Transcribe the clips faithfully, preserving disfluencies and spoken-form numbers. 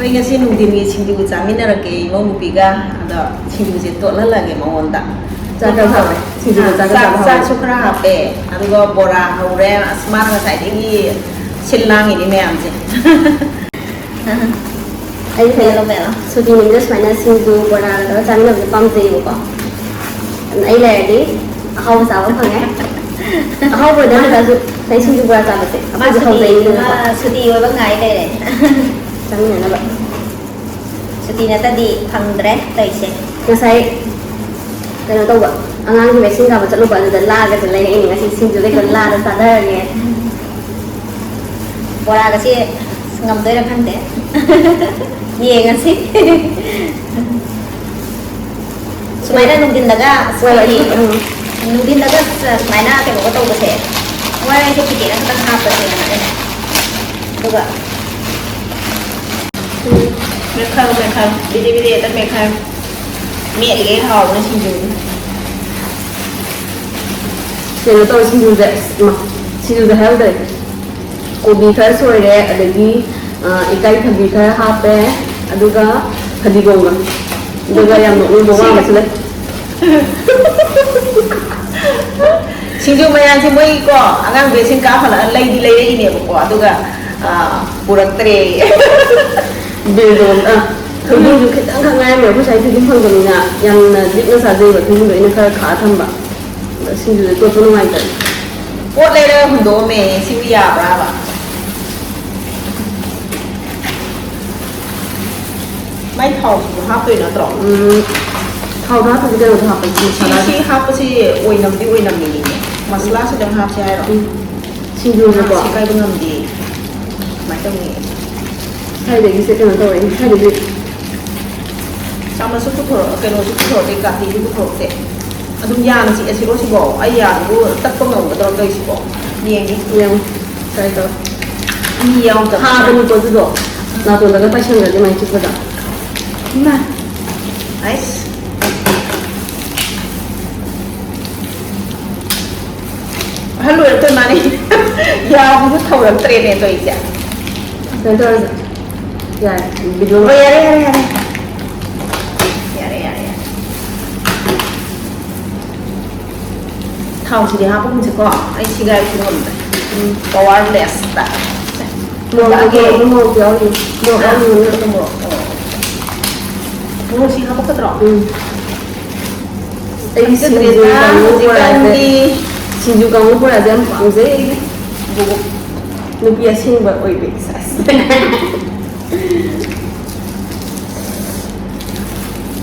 ꯑꯩ ꯉꯁꯤ ꯅꯨꯡꯊꯤꯟꯒꯤ ꯁꯤꯡꯖꯨ ꯆꯥꯃꯤꯟꯅꯔꯛꯀꯦ ꯏꯃꯧ ꯅꯨꯄꯤꯒ꯫ ꯑꯗꯣ ꯁꯤꯡꯖꯨꯁꯦ ꯇꯣꯠꯍꯜꯂꯒꯦ ꯃꯉꯣꯟꯗ꯫ ꯆꯥꯛ ꯈꯔ ꯍꯥꯎꯋꯦ꯫ ꯁꯤꯡꯖꯨꯒ ꯆꯥꯛꯀ ꯆꯥꯛ ꯆꯥꯕ ꯍꯥꯎꯋꯦ꯫ ꯆꯥꯛꯁꯨ ꯈꯔ ꯍꯥꯞꯄꯦ꯫ ꯑꯗꯨꯒ ꯕꯣꯔꯥ ꯍꯧꯔꯦ꯫ ꯑꯁ, ꯃꯥꯅ ꯉꯁꯥꯏꯗꯒꯤ ꯁꯤꯜ ꯂꯥꯡꯉꯤꯅꯤ ꯃꯌꯥꯝꯁꯦ꯫ ꯑꯩ ꯀꯩꯅꯣ ꯃꯦꯠꯂꯣ, ꯃꯦꯠꯂꯣ꯫ ꯁꯨꯇꯤ ꯅꯨꯃꯤꯠꯇ ꯁꯨꯃꯥꯏꯅ ꯁꯤꯡꯖꯨ ꯕꯣꯔꯥꯒ ꯇꯧꯔꯒ ꯆꯥꯃꯤꯟꯅꯕꯁꯦ ꯄꯥꯝꯖꯩꯌꯦꯕꯀꯣ꯫ ꯑꯗꯨꯅ ꯑꯩ ꯂꯩꯔꯗꯤ ꯑꯍꯥꯎꯕ ꯆꯥꯕ ꯐꯪꯉꯦ꯫ ꯑꯍꯥꯎꯕ ꯅꯠꯇ꯭ꯔꯁꯨ ꯉꯁꯥꯏ ꯁꯤꯡꯖꯨ ꯕꯣꯔꯥ ꯆꯥꯕꯁꯦ ꯃꯥ ꯑꯩꯈꯣꯏꯁꯨ ꯁꯨꯇꯤ, ꯍꯧꯖꯩꯅꯤꯗꯅꯀꯣ꯫ ꯃꯥ ꯁꯨꯇꯤ ꯑꯣꯏꯕ ꯉꯥꯏ ꯂꯩꯔꯦ꯫ ꯆꯥꯃꯤꯟꯅꯅꯕ꯫ ꯁꯨꯇꯤ ꯅꯠꯇꯗꯤ ꯐꯪꯗ꯭ꯔꯦ ꯇꯧꯔꯤꯁꯦ꯫ ꯉꯁꯥꯏ ꯀꯩꯅꯣ ꯇꯧꯕ, ꯑꯉꯥꯡꯒꯤ ꯚꯦꯛꯁꯤꯟ ꯀꯥꯞꯄ ꯆꯠꯂꯨꯕ, ꯑꯗꯨꯗ ꯂꯥꯒꯁꯦ ꯂꯩꯔꯛꯏꯅꯦ꯫ ꯉꯁꯤ ꯁꯤꯡꯖꯨꯗꯩ ꯈꯔ ꯂꯥꯗ ꯆꯥꯊꯔꯒꯦ꯫ ꯕꯣꯔꯥꯒꯁꯦ ꯉꯝꯗꯣꯏꯔꯥ ꯈꯪꯗꯦ꯫ ꯌꯦꯡꯉꯁꯤ꯫ ꯁꯨꯃꯥꯏꯅ ꯅꯨꯡꯊꯤꯟꯗꯒ ꯍꯣꯏ, ꯍꯣꯏ, ꯑꯩꯈꯣꯏꯒꯤ ꯎꯝ꯫ ꯅꯨꯡꯊꯤꯟꯗꯒ ꯁꯨꯃꯥꯏꯅ ꯀꯩꯅꯣꯒ ꯇꯧꯕꯁꯦ, ꯃꯣꯔꯦꯁꯦ ꯄꯤꯀꯦꯠ ꯑꯃꯈꯛꯇꯪ ꯍꯥꯞꯄꯁꯦꯅ ꯍꯥꯏꯅꯦ꯫ ꯑꯗꯨꯒ ꯃꯦꯠꯈꯥꯏꯔꯣ, ꯃꯦꯠꯈꯥꯏꯔꯣ, ꯕꯤꯗꯤ ꯕꯤꯗꯤ ꯍꯦꯛꯇ ꯃꯦꯠꯈꯥꯏꯔꯣ꯫ ꯃꯦꯠꯂꯤꯈꯩ ꯍꯥꯎꯕꯅꯦ ꯁꯤꯡꯖꯨꯗꯤ꯫ ꯀꯩꯅꯣ ꯇꯧꯔꯦ ꯁꯤꯡꯖꯨꯁꯦ꯫ ꯑꯁ, ꯏꯃꯥ, ꯁꯤꯡꯖꯨꯁꯦ ꯍꯥꯏꯍꯧꯗ꯭ꯔꯦ꯫ ꯀꯣꯕꯤ ꯈꯔ ꯁꯣꯏꯔꯦ, ꯑꯗꯒꯤ ꯑ, ꯏꯀꯥꯏꯊꯕꯤ ꯈꯔ ꯍꯥꯞꯄꯦ, ꯑꯗꯨꯒ ꯐꯗꯤꯒꯣꯝꯒ꯫ ꯑꯗꯨꯒ ꯌꯥꯝ ꯅꯣꯛꯅꯤꯡꯕ ꯋꯥ ꯑꯃꯁꯨ ꯂꯩ꯫ ꯁꯤꯡꯖꯨ ꯃꯌꯥꯝꯁꯦ ꯃꯣꯏꯒꯤꯀꯣ, ꯑꯉꯥꯡ ꯚꯦꯛꯁꯤꯟ ꯀꯥꯞ ꯍꯜꯂꯛꯑ ꯂꯩꯗꯤ ꯂꯩꯔꯛꯏꯅꯦꯕꯀꯣ, ꯑꯗꯨꯒ ꯑ, ꯄꯨꯔꯛꯇ꯭ꯔꯦ꯫ ꯕꯤꯜꯗꯣ ꯑ, ꯊꯣꯏꯗꯤꯡꯁꯨ ꯈꯤꯇꯪꯈꯛ ꯉꯥꯏꯔꯝꯃꯦ꯫ ꯑꯩꯈꯣꯏ ꯁ꯭ꯋꯥꯏ ꯊꯣꯏꯗꯤꯡ ꯐꯪꯗꯕꯅꯤꯅ ꯌꯥꯝꯅ ꯂꯤꯛꯅ ꯆꯥꯖꯩꯕ꯫ ꯊꯣꯏꯗꯤꯡꯗꯣ ꯑꯩꯅ ꯈꯔ ꯈꯥꯛꯑ ꯊꯝꯕ꯫ ꯑꯗ ꯁꯤꯡꯖꯨꯗ ꯇꯣꯠꯄ ꯅꯨꯡꯉꯥꯏꯇꯕ꯫ ꯄꯣꯠ ꯂꯩꯔꯒ ꯍꯨꯟꯗꯣꯛꯑꯝꯃꯦ꯫ ꯁꯤꯕꯨ ꯌꯥꯕ꯭ꯔꯥꯕ? ꯃꯥꯏ ꯊꯥꯎꯁꯤꯁꯨ ꯍꯥꯞꯇꯣꯏ ꯅꯠꯇ꯭ꯔꯣ? ꯎꯝ, ꯊꯥꯎꯗ ꯍꯥꯞꯄꯗꯤ ꯀꯩꯅꯣꯗ ꯍꯥꯞꯄꯗꯤ ꯁꯤ, ꯃꯁꯥꯂꯥ꯫ ꯁꯤ ꯍꯥꯞꯄꯁꯤ ꯑꯣꯏꯅꯝꯗꯤ ꯑꯣꯏꯅꯝꯃꯤꯅꯤꯅꯦ꯫ ꯃꯁꯂꯥꯁꯤꯗꯪ ꯍꯥꯞꯁꯦ ꯍꯥꯏꯔꯣ? ꯎꯝ, ꯁꯤꯡꯖꯨꯁꯦꯀꯣ꯫ ꯁꯤ ꯀꯥꯏꯕ ꯉꯝꯗꯦ꯫ ꯀꯃꯥꯏꯅ ꯇꯧꯅꯤ? ꯁ꯭ꯋꯥꯏꯗꯒꯤꯁꯦ ꯀꯩꯅꯣ ꯇꯧꯔꯦ꯫ ꯁ꯭ꯋꯥꯏꯗꯒꯤ ꯆꯥꯃꯁꯁꯨ ꯄꯨꯊꯣꯔꯛ-, ꯀꯩꯅꯣꯁꯨ ꯄꯨꯊꯣꯔꯛꯇꯦ, ꯀꯥꯇꯤꯁꯨ ꯄꯨꯊꯣꯔꯛꯇꯦ꯫ ꯑꯗꯨꯝ ꯌꯥꯅ ꯆꯤꯛꯑꯁꯤꯔꯣ ꯁꯤꯕꯣ? ꯑꯩ ꯌꯥꯗꯨꯕꯨ ꯇꯠꯄ ꯉꯝꯒꯗ꯭ꯔꯣ ꯇꯧꯔꯤꯁꯤꯕꯣ? ꯌꯦꯡꯒꯦ꯫ ꯌꯦꯡꯉꯣ꯫ ꯇ꯭ꯔꯥꯏ ꯇꯧꯔꯣ꯫ ꯃꯤ ꯌꯥꯎꯗꯕ꯫ ꯍꯥꯕꯅꯤꯀꯣ ꯑꯗꯨꯗꯣ꯫ ꯅꯥꯇꯣꯟꯗꯒ ꯄꯥꯏꯁꯟꯈ꯭ꯔꯗꯤ ꯑꯗꯨꯃꯥꯏꯅ ꯆꯤꯛꯄꯗ꯫ ꯏꯃꯥ꯫ ꯑꯩꯁ꯫ ꯑꯍꯜ ꯑꯣꯏꯔꯛꯇꯣꯏ ꯃꯥꯅꯤ꯫ ꯌꯥꯕꯗꯨ ꯊꯧꯔꯛꯇ꯭ꯔꯦꯅꯦ ꯇꯧꯔꯤꯁꯦ꯫ ꯀꯩꯅꯣ ꯇꯧꯔꯁꯦ꯫ ꯌꯥꯔꯦ, ꯚꯤꯗꯤꯑꯣ꯫ ꯍꯣꯏ, ꯌꯥꯔꯦ, ꯌꯥꯔꯦ, ꯌꯥꯔꯦ꯫ ꯌꯥꯔꯦ, ꯌꯥꯔꯦ, ꯌꯥꯔꯦ꯫ ꯊꯥꯎꯁꯤꯗꯤ ꯍꯥꯞꯄꯒꯨꯝꯁꯦꯀꯣ꯫ ꯑꯩ ꯁꯤꯒꯥꯏꯕꯁꯨ ꯉꯝꯗ꯭ꯔꯦ꯫ ꯎꯝ꯫ Powerless ꯇ꯫ ꯃꯣꯔꯣꯛ, ꯂꯥꯛꯑꯒꯦ꯫ ꯃꯣꯔꯣꯛ, ꯃꯣꯔꯣꯛ ꯌꯥꯎꯔꯤ꯫ ꯃꯣꯔꯣꯛ ꯑꯥ꯫ ꯌꯥꯎꯔꯤ, ꯃꯣꯔꯣꯛ꯫ ꯃꯣꯔꯣꯛ, ꯃꯣꯔꯣꯛ꯫ ꯃꯣꯔꯣꯛꯁꯤ ꯍꯥꯞꯄꯛꯀꯗ꯭ꯔꯣ? ꯎꯝ꯫ ꯑꯩꯗꯤ ꯁꯤꯡꯖꯨ ꯈꯪꯖꯗ꯭ꯔꯦꯗ ꯀꯥꯡꯉꯧ ꯕꯣꯔꯥꯁꯦ, ꯍꯧꯖꯤꯛꯀꯥꯟꯗꯤ꯫ ꯁꯤꯡꯖꯨ ꯀꯥꯡꯉꯧ ꯕꯣꯔꯥꯁꯦ ꯌꯥꯝ ꯄꯥꯝꯖꯩ ꯑꯩꯗꯤ꯫ ꯅꯨꯄꯤ ꯑꯁꯦꯡꯕ ꯑꯣꯏꯕꯒꯤ ꯁꯦꯁ꯫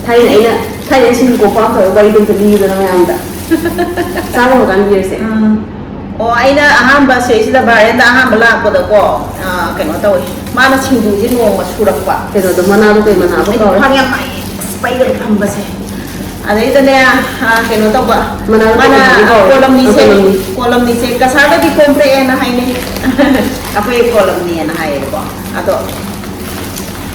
ꯊꯥꯏꯅ ꯑꯩꯅ, ꯊꯥꯏꯅ ꯑꯩ ꯁꯤꯡꯖꯨ ꯀꯣꯛꯄ ꯑꯃꯈꯛ ꯋꯥꯔꯤꯗꯣ ꯑꯝꯇ ꯂꯤꯒꯗꯅ ꯃꯌꯥꯝꯗ꯫ ꯆꯥꯕ ꯍꯧꯔꯀꯥꯟꯗ ꯂꯤꯔꯁꯦ꯫ ꯎꯝ꯫ ꯑꯣ, ꯑꯩꯅ ꯑꯍꯥꯟꯕ ꯁꯤꯗꯩꯁꯤꯗ ꯚꯥꯏꯔꯦꯟꯗ ꯑꯍꯥꯟꯕ ꯂꯥꯛꯄꯗꯀꯣ, ꯑ, ꯀꯩꯅꯣ ꯇꯧꯋꯤ꯫ ꯃꯥꯅ ꯁꯤꯡꯖꯨꯁꯦ ꯅꯣꯡꯃ ꯁꯨꯔꯛꯄ꯫ ꯀꯩꯅꯣꯗꯣ, ꯃꯅꯥꯗꯣ ꯀꯩ ꯃꯅꯥꯕ ꯑꯩꯗꯤ ꯀꯥꯎꯔꯦ꯫ ꯈ꯭ꯋꯥꯡ ꯌꯥꯝ ꯅꯥꯏꯌꯦ꯫ ꯑꯁ, ꯄꯩꯒꯗ ꯐꯝꯕꯁꯦ꯫ ꯑꯗꯩꯗꯅꯦ, ꯑ, ꯀꯩꯅꯣ ꯇꯧꯕ꯫ ꯃꯅꯥꯗꯣ ꯃꯥꯅ ꯀꯩ ꯃꯅꯥꯕ ꯀꯥꯎꯔꯦ꯫ ꯀꯣꯂꯝꯅꯤꯁꯦ, ꯑ, ꯀꯣꯂꯝꯅꯤ꯫ ꯀꯣꯂꯝꯅꯤꯁꯦ ꯀꯁꯥꯔꯗꯗꯤ ꯀꯣꯝꯄ꯭ꯔꯦꯛꯑꯦꯅ ꯍꯥꯏꯅꯩ꯫ ꯑꯩꯈꯣꯏ ꯀꯣꯂꯝꯅꯤꯅ ꯍꯥꯏꯌꯦꯕꯀꯣ꯫ ꯑꯗꯣ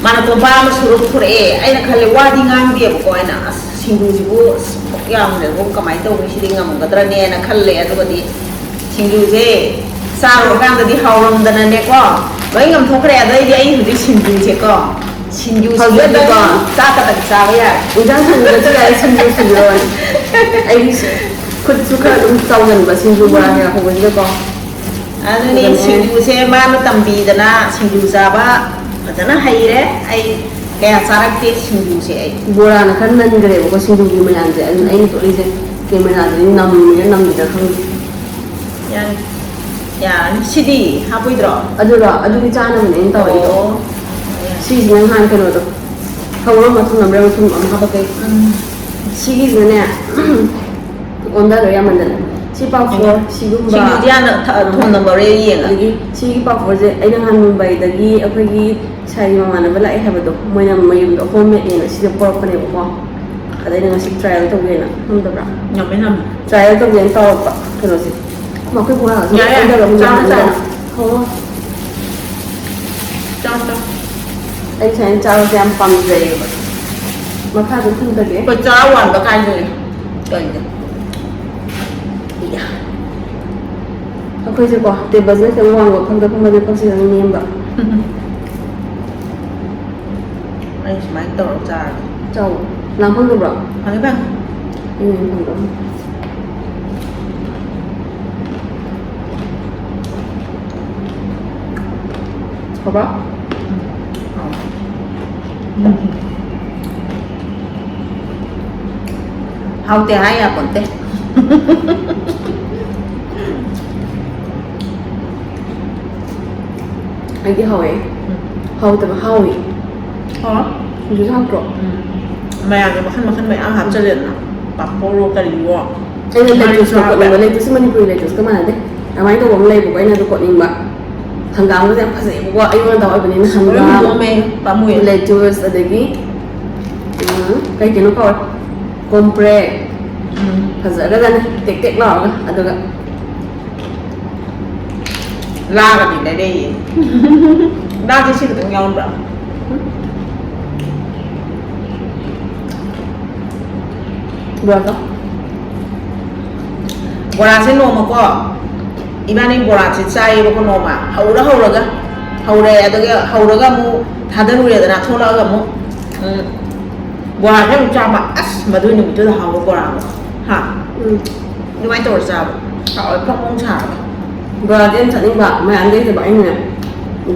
ꯃꯥꯅ ꯀꯣꯝꯄꯥꯛ ꯑꯃ ꯁꯨꯔ ꯄꯨꯊꯣꯔꯛꯑꯦ꯫ ꯑꯩꯅ ꯈꯜꯂꯦ, ꯋꯥꯗꯤ ꯉꯥꯡꯗꯦꯕꯀꯣ꯫ ꯑꯩꯅ, "ꯑꯁ, ꯁꯤꯡꯖꯨꯁꯤꯕꯨ, ꯑꯁ, ꯄꯨꯛ ꯌꯥꯝꯈ꯭ꯔꯦꯕꯨ, ꯀꯃꯥꯏꯅ ꯇꯧꯕꯅꯣ ꯁꯤꯗꯤ, ꯉꯝꯒꯗ꯭ꯔꯅꯦꯅ" ꯈꯜꯂꯦ꯫ ꯑꯗꯨꯒꯗꯤ ꯁꯤꯡꯖꯨꯁꯦ ꯆꯥꯔꯨꯔꯀꯥꯟꯗꯗꯤ ꯍꯥꯎꯔꯝꯗꯅꯅꯦꯀꯣ, ꯂꯣꯏ ꯉꯝꯊꯣꯛꯈ꯭ꯔꯦ꯫ ꯑꯗꯩꯗꯤ ꯑꯩ ꯍꯧꯖꯤꯛ ꯁꯤꯡꯖꯨꯁꯦꯀꯣ, ꯁꯤꯡꯖꯨꯁꯤꯒꯗꯪ ꯍꯧꯖꯤꯛꯇꯤꯀꯣ ꯆꯥꯛ ꯈꯛꯇꯪ ꯆꯥꯕ ꯌꯥꯔꯦ꯫ ꯏꯟꯖꯥꯡ ꯊꯣꯡꯕꯗꯁꯨ ꯌꯥꯔꯦ, ꯁꯤꯡꯖꯨ ꯁꯨꯕꯤꯔꯣꯅꯦ꯫ ꯑꯩꯒꯤ ꯈꯨꯠꯁꯨ ꯈꯔ ꯑꯗꯨꯝ ꯆꯥꯎꯒꯟꯕ, ꯁꯤꯡꯖꯨ ꯕꯣꯔꯥ ꯀꯩꯀꯥ ꯍꯧꯕꯁꯤꯗꯀꯣ꯫ ꯑꯗꯨꯅꯤ, ꯑꯗꯨꯅꯦ꯫ ꯁꯤꯡꯖꯨꯁꯦ ꯃꯥꯅ ꯇꯝꯕꯤꯗꯅ ꯁꯤꯡꯖꯨ ꯆꯥꯕ ꯐꯖꯅ ꯍꯩꯔꯦ꯫ ꯑꯩ ꯀꯌꯥ ꯆꯥꯔꯛꯇꯦ ꯁꯤꯡꯖꯨꯁꯦ ꯑꯩ꯫ ꯕꯣꯔꯥꯅ ꯈꯔ ꯅꯟꯈ꯭ꯔꯦꯕꯀꯣ ꯁꯤꯡꯖꯨꯒꯤ ꯃꯌꯥꯝꯁꯦ, ꯑꯗꯨꯅ ꯑꯩꯅ ꯇꯣꯠꯂꯤꯁꯦ ꯀꯦꯃꯦꯔꯥꯗꯗꯤ ꯅꯝꯃꯤꯔ ꯅꯝꯗ꯭ꯔꯤꯔ ꯈꯪꯗꯦ꯫ ꯌꯥꯔꯦ, ꯌꯥꯔꯅꯤ꯫ ꯁꯤꯗꯤ ꯍꯥꯞꯄꯣꯏꯗ꯭ꯔꯣ? ꯑꯗꯨꯔꯣ? ꯑꯗꯨꯗꯤ ꯆꯥꯅꯕꯅꯦ ꯑꯩꯅ ꯇꯧꯔꯤꯗꯣ꯫ ꯑꯣ꯫ ꯁꯤꯁꯤꯅ ꯅꯍꯥꯟ ꯀꯩꯅꯣꯗꯣ, ꯊꯧꯔꯝ ꯃꯊꯨꯝ ꯅꯝꯕ꯭ꯔ ꯃꯊꯨꯝ ꯑꯃ ꯍꯥꯞꯄꯛꯀꯦ꯫ ꯎꯝ꯫ ꯁꯤꯒꯤꯁꯤꯅꯅꯦ, ꯑꯣꯟꯊꯈ꯭ꯔꯦ ꯌꯥꯝꯃꯟꯗꯅ꯫ ꯁꯤ ꯄꯥꯐꯣꯔ, ꯁꯤꯒꯨꯝꯕ꯫ ꯁꯤꯡꯖꯨꯗꯤ ꯍꯥꯟꯅ ꯊ-, ꯊꯨꯝ ꯅꯝꯕꯔ ꯌꯦꯡꯉꯒꯦ꯫ ꯑꯗꯒꯤ ꯁꯤꯒꯤ ꯄꯥꯐꯣꯔꯁꯦ ꯑꯩꯅ ꯅꯍꯥꯟ ꯃꯨꯝꯕꯥꯏꯗꯒꯤ ꯑꯩꯈꯣꯏꯒꯤ ꯁꯥꯏꯒꯤ ꯃꯃꯥꯟꯅꯕ ꯂꯥꯛꯑꯦ ꯍꯥꯏꯕꯗꯣ, ꯃꯣꯏꯅ ꯃꯌꯨꯝꯗ ꯍꯣꯝ ꯃꯦꯗꯅꯦꯅ ꯁꯤꯗ ꯄꯨꯔꯛꯄꯅꯦꯕꯀꯣ꯫ ꯑꯗ ꯑꯩꯅ ꯉꯁꯤ ꯇ꯭ꯔꯥꯏꯌꯦꯜ ꯇꯧꯒꯦꯅ꯫ ꯉꯝꯗꯕ꯭ꯔꯥ? ꯉꯝꯃꯦ, ꯉꯝꯃꯦ꯫ ꯇ꯭ꯔꯥꯏꯌꯦꯜ ꯇꯧꯒꯦꯅ ꯇꯧꯔꯛꯄ ꯀꯩꯅꯣꯁꯦ꯫ ꯃꯈꯣꯏ ꯕꯣꯔꯥꯁꯦ ꯌꯥꯔꯦ, ꯌꯥꯔꯦ꯫ ꯑꯣꯟꯊꯔꯒ ꯆꯥꯔꯣ, ꯆꯥꯔꯣ꯫ ꯃꯨꯟꯍꯟꯗꯅ꯫ ꯍꯣ꯫ ꯆꯥꯎ, ꯆꯥꯎ꯫ ꯑꯩ ꯁꯨꯃꯥꯏꯅ ꯆꯥꯕꯁꯦ ꯌꯥꯝ ꯄꯥꯝꯖꯩꯌꯦꯕ꯫ ꯃꯈꯥꯗ ꯊꯝꯖꯒꯦ꯫ ꯑꯩꯈꯣꯏ ꯆꯔꯥ ꯋꯥꯟꯕ ꯀꯥꯏꯗꯨꯅꯦ꯫ ꯀꯩꯅꯣ? ꯏꯌꯥ꯫ ꯑꯩꯈꯣꯏꯁꯦꯀꯣ, ꯇꯦꯕꯜꯁꯤꯅ ꯈꯤꯇꯪ ꯋꯥꯡꯕ, ꯐꯝꯗ ꯐꯝꯕꯗ ꯐꯛꯁꯤꯅ ꯈꯤꯇꯪ ꯅꯦꯝꯕ꯫ ꯑꯩ ꯁꯨꯃꯥꯏꯅ ꯇꯧꯔꯒ ꯆꯥꯔꯒꯦ꯫ ꯆꯥꯎ꯫ ꯂꯥꯝ ꯐꯪꯗꯕ꯭ꯔꯣ? ꯐꯪꯉꯦ ꯐꯪꯉꯦ꯫ ꯎꯝ, ꯐꯪꯗꯕ꯫ ꯍꯥꯎꯕ꯭ꯔꯣ? ꯎꯝ꯫ ꯍꯥꯎꯇꯦ ꯍꯥꯏ ꯌꯥꯄꯣꯟꯇꯦ꯫ ꯑꯩꯗꯤ ꯍꯥꯎꯋꯦ꯫ ꯍꯥꯎꯇꯕ ꯍꯥꯎꯋꯤ꯫ ꯍꯥꯎ꯫ ꯍꯧꯖꯤꯛ ꯍꯥꯎꯇ꯭ꯔꯣ? ꯃꯌꯥꯝꯁꯦ ꯃꯈꯟ ꯃꯈꯟ ꯃꯌꯥꯝ ꯍꯥꯞꯆꯜꯂꯦꯗꯅ꯫ ꯄꯥꯐꯣꯔꯋꯣ ꯀꯔꯤꯋꯣ꯫ ꯑꯩꯅ ꯉꯥꯔꯤꯁꯨ ꯂꯦꯇꯨꯁꯇꯣ ꯍꯥꯞꯄꯦ꯫ ꯀꯣꯠꯅꯤꯡꯕ, ꯂꯦꯇꯨꯁꯁꯦ ꯃꯅꯤꯄꯨꯔꯤ ꯂꯦꯇꯨꯁꯀ ꯃꯥꯟꯅꯗꯦ꯫ ꯑꯗꯨꯃꯥꯏꯅ ꯇꯧꯕ ꯑꯃ ꯂꯩꯕꯀꯣ, ꯑꯩꯅ ꯑꯗꯨ ꯀꯣꯠꯅꯤꯡꯕ꯫ ꯍꯪꯒꯥꯝꯒꯁꯦ ꯌꯥꯝ ꯐꯖꯩꯕꯀꯣ, ꯑꯌꯨꯛ ꯉꯟꯇꯥ ꯑꯣꯏꯕꯅꯤꯅ꯫ ꯂꯣꯏ ꯍꯪꯒꯥꯝ, ꯍꯨꯟꯗꯣꯛꯑꯝꯃꯦ, ꯄꯥꯝꯃꯨꯏ꯫ ꯂꯦꯇꯨꯁ, ꯑꯗꯒꯤ ꯎꯝ, ꯀꯩ ꯀꯩꯅꯣ ꯀꯧꯔꯦ, ꯀꯣꯝꯄ꯭ꯔꯦꯛ꯫ ꯎꯝ꯫ ꯐꯖꯈ꯭ꯔꯖꯥꯠꯅꯤ, ꯇꯦꯛ ꯇꯦꯛ ꯂꯥꯎꯔꯒ꯫ ꯑꯗꯨꯒ ꯂꯥꯒꯗꯤ ꯂꯩꯔꯛꯏꯌꯦ꯫ ꯂꯥꯗꯤ ꯁꯤ ꯈꯛꯇꯪ ꯌꯥꯎꯔꯝꯕ꯭ꯔꯥ? ꯕꯣꯔꯥꯗꯣ꯫ ꯕꯣꯔꯥꯁꯦ ꯅꯣꯡꯃꯀꯣ, ꯏꯕꯥꯅꯤ ꯕꯣꯔꯥꯁꯦ ꯆꯥꯏꯌꯦꯕꯀꯣ ꯅꯣꯡꯃ꯫ ꯍꯧꯔ ꯍꯧꯔꯒ꯫ ꯍꯧꯔꯦ, ꯑꯗꯨꯒ ꯍꯧꯔꯒ ꯑꯃꯨꯛ ꯊꯥꯗꯔꯨꯔꯦꯗꯅ, ꯊꯣꯛꯂꯛꯑꯒ ꯑꯃꯨꯛ, ꯎꯝ, ꯕꯣꯔꯥꯁꯦ ꯑꯃꯨꯛ ꯆꯥꯕ꯫ ꯑꯁ, ꯃꯗꯨꯏ ꯅꯨꯃꯤꯠꯇꯨꯗ ꯍꯥꯎꯕ ꯕꯣꯔꯥꯗꯣ꯫ ꯍꯥ? ꯎꯝ꯫ ꯑꯗꯨꯃꯥꯏꯅ ꯇꯧꯔ ꯆꯥꯕ꯫ ꯍꯥꯎꯋꯦ, ꯐꯣꯡ ꯐꯣꯡ ꯁꯥꯔꯒ꯫ ꯕꯣꯔꯥꯗꯤ ꯌꯥꯝ ꯆꯥꯅꯤꯡꯕ, ꯃꯌꯥꯝꯗꯤ ꯍꯩꯇꯕ ꯑꯩꯅꯅꯦ,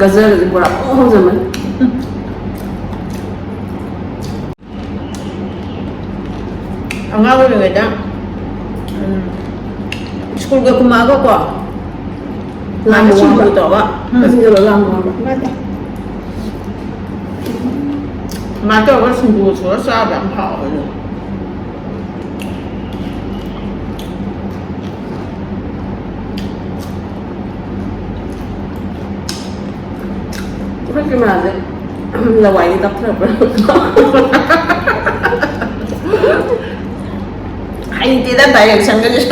ꯒꯖꯔꯒꯁꯦ ꯕꯣꯔꯥ ꯄꯪꯍꯧ ꯍꯧꯖꯟꯕꯅꯤ꯫ ꯑꯉꯥꯡ ꯑꯣꯏꯔꯤꯉꯩꯗ, ꯎꯝ, ꯁ꯭ꯀꯨꯜꯒ ꯀꯨꯝꯃꯛꯑꯒꯀꯣ, ꯃꯥꯅ ꯁꯤꯡꯖꯨ ꯇꯧꯔꯒ, ꯎꯝ꯫ ꯀꯛꯆꯤꯡꯗ ꯂꯣꯏ ꯂꯥꯛꯑꯝꯃꯣ ꯍꯥꯏꯕ꯫ ꯁꯨꯃꯥꯏꯅ ꯇꯧꯔꯒ ꯁꯤꯡꯖꯨ ꯁꯨꯔ ꯆꯥꯕ ꯌꯥꯝ ꯍꯥꯎꯕꯅꯦ꯫ ꯑꯩꯈꯣꯏ ꯀꯦꯃꯦꯔꯥꯁꯦ ꯂꯋꯥꯏꯗꯤ ꯇꯞꯊꯔꯛꯄ꯭ꯔꯥ? ꯍꯩꯇꯦꯗ directionꯒꯁꯦ꯫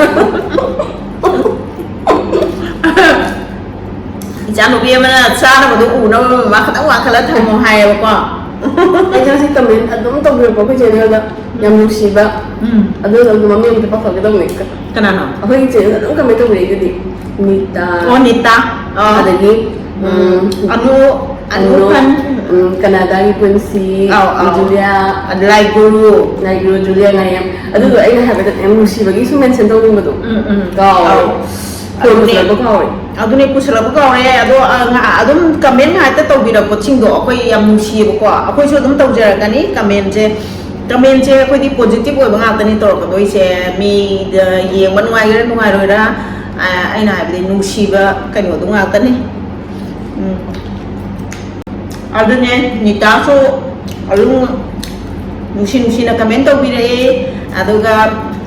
ꯏꯆꯥꯅꯨꯄꯤ ꯑꯃꯅ ꯆꯥꯅꯕꯗꯣ ꯎꯅꯕ ꯃꯃꯥ ꯈꯤꯇꯪ ꯋꯥꯡꯈꯠꯂ ꯊꯝꯃꯣ ꯍꯥꯏꯌꯦꯕꯀꯣ꯫ ꯑꯩ ꯉꯁꯤ comment ꯑꯗꯨꯝ ꯇꯧꯕꯤꯔꯛꯄ ꯑꯩꯈꯣꯏ channelꯗ꯫ ꯌꯥꯝ ꯅꯨꯡꯁꯤꯕ꯫ ꯎꯝ꯫ ꯑꯗꯨꯅ ꯑꯗꯨꯝ ꯃꯃꯤꯡ ꯑꯝꯇ ꯄꯥꯊꯣꯛꯀꯦ ꯇꯧꯕꯅꯦ꯫ ꯀꯅꯥꯅꯣ? ꯑꯩꯈꯣꯏꯒꯤ channelꯗ ꯑꯗꯨꯝ comment ꯇꯧꯕꯤꯔꯛꯏꯗꯨꯗꯤ꯫ ꯅꯤꯇꯥ꯫ ꯑꯣ, ꯅꯤꯇꯥ꯫ ꯑꯥ꯫ ꯑꯗꯒꯤ, ꯎꯝ, ꯎꯝ, ꯑꯅꯨ, ꯑꯅꯨ ꯑꯅꯨ꯫ ꯈꯟ-, ꯎꯝ, ꯀꯅꯥꯗꯥꯒꯤ ꯄꯨꯟꯁꯤ, ꯑꯥꯎ, ꯑꯥꯎ꯫ ꯖꯨꯂꯤꯌꯥ, ꯑꯗ ꯂꯥꯏ ꯒꯨꯔꯨ꯫ ꯂꯥꯏ ꯒꯨꯔꯨ ꯖꯨꯂꯤꯌꯥ ꯉꯥꯏꯌꯝ꯫ ꯑꯗꯨꯗꯣ ꯑꯩꯅ ꯍꯥꯏꯕꯗ ꯌꯥꯝ ꯅꯨꯡꯁꯤꯕꯒꯤꯁꯨ ꯃꯦꯟꯁꯟ ꯇꯧꯅꯤꯡꯕꯗꯣ꯫ ꯎꯝ, ꯎꯝ꯫ ꯀꯥꯎꯔꯦ꯫ ꯑꯥꯎ꯫ ꯐꯣꯟ ꯑꯗꯨꯅꯦ꯫ ꯄꯨꯁꯜꯂꯛꯄ ꯀꯥꯎꯔꯦ꯫ ꯑꯗꯨꯅꯦ ꯄꯨꯁꯜꯂꯛꯄ ꯀꯥꯎꯔꯦ꯫ ꯑꯗꯣ, ꯑ, ꯉ-, ꯑꯗꯨꯝ ꯀꯃꯦꯟ ꯉꯥꯛꯇ ꯇꯧꯕꯤꯔꯛꯄꯁꯤꯡꯗꯣ ꯑꯩꯈꯣꯏ ꯌꯥꯝ ꯅꯨꯡꯁꯤꯌꯦꯕꯀꯣ꯫ ꯑꯩꯈꯣꯏꯁꯨ ꯑꯗꯨꯝ ꯇꯧꯖꯔꯛꯀꯅꯤ ꯀꯃꯦꯟꯁꯦ꯫ ꯀꯃꯦꯟꯁꯦ ꯑꯩꯈꯣꯏꯗꯤ ꯄꯣꯖꯤꯇꯤꯚ ꯑꯣꯏꯕ ꯉꯥꯛꯇꯅꯤ ꯇꯧꯔꯛꯀꯗꯣꯏꯁꯦ꯫ ꯃꯤꯗ ꯌꯦꯡꯕ ꯅꯨꯡꯉꯥꯏꯒꯦꯔꯥ ꯅꯨꯡꯉꯥꯏꯔꯣꯏꯔꯥ, ꯑ, ꯑꯩꯅ ꯍꯥꯏꯕꯗꯤ ꯅꯨꯡꯁꯤꯕ ꯀꯩꯅꯣꯗꯣ ꯉꯥꯛꯇꯅꯤ꯫ ꯎꯝ꯫ ꯑꯗꯨꯅꯦ ꯅꯤꯇꯥꯁꯨ ꯑꯗꯨꯝ ꯅꯨꯡꯁꯤ ꯅꯨꯡꯁꯤꯅ ꯀꯃꯦꯟ ꯇꯧꯕꯤꯔꯛꯑꯦ꯫ ꯑꯗꯨꯒ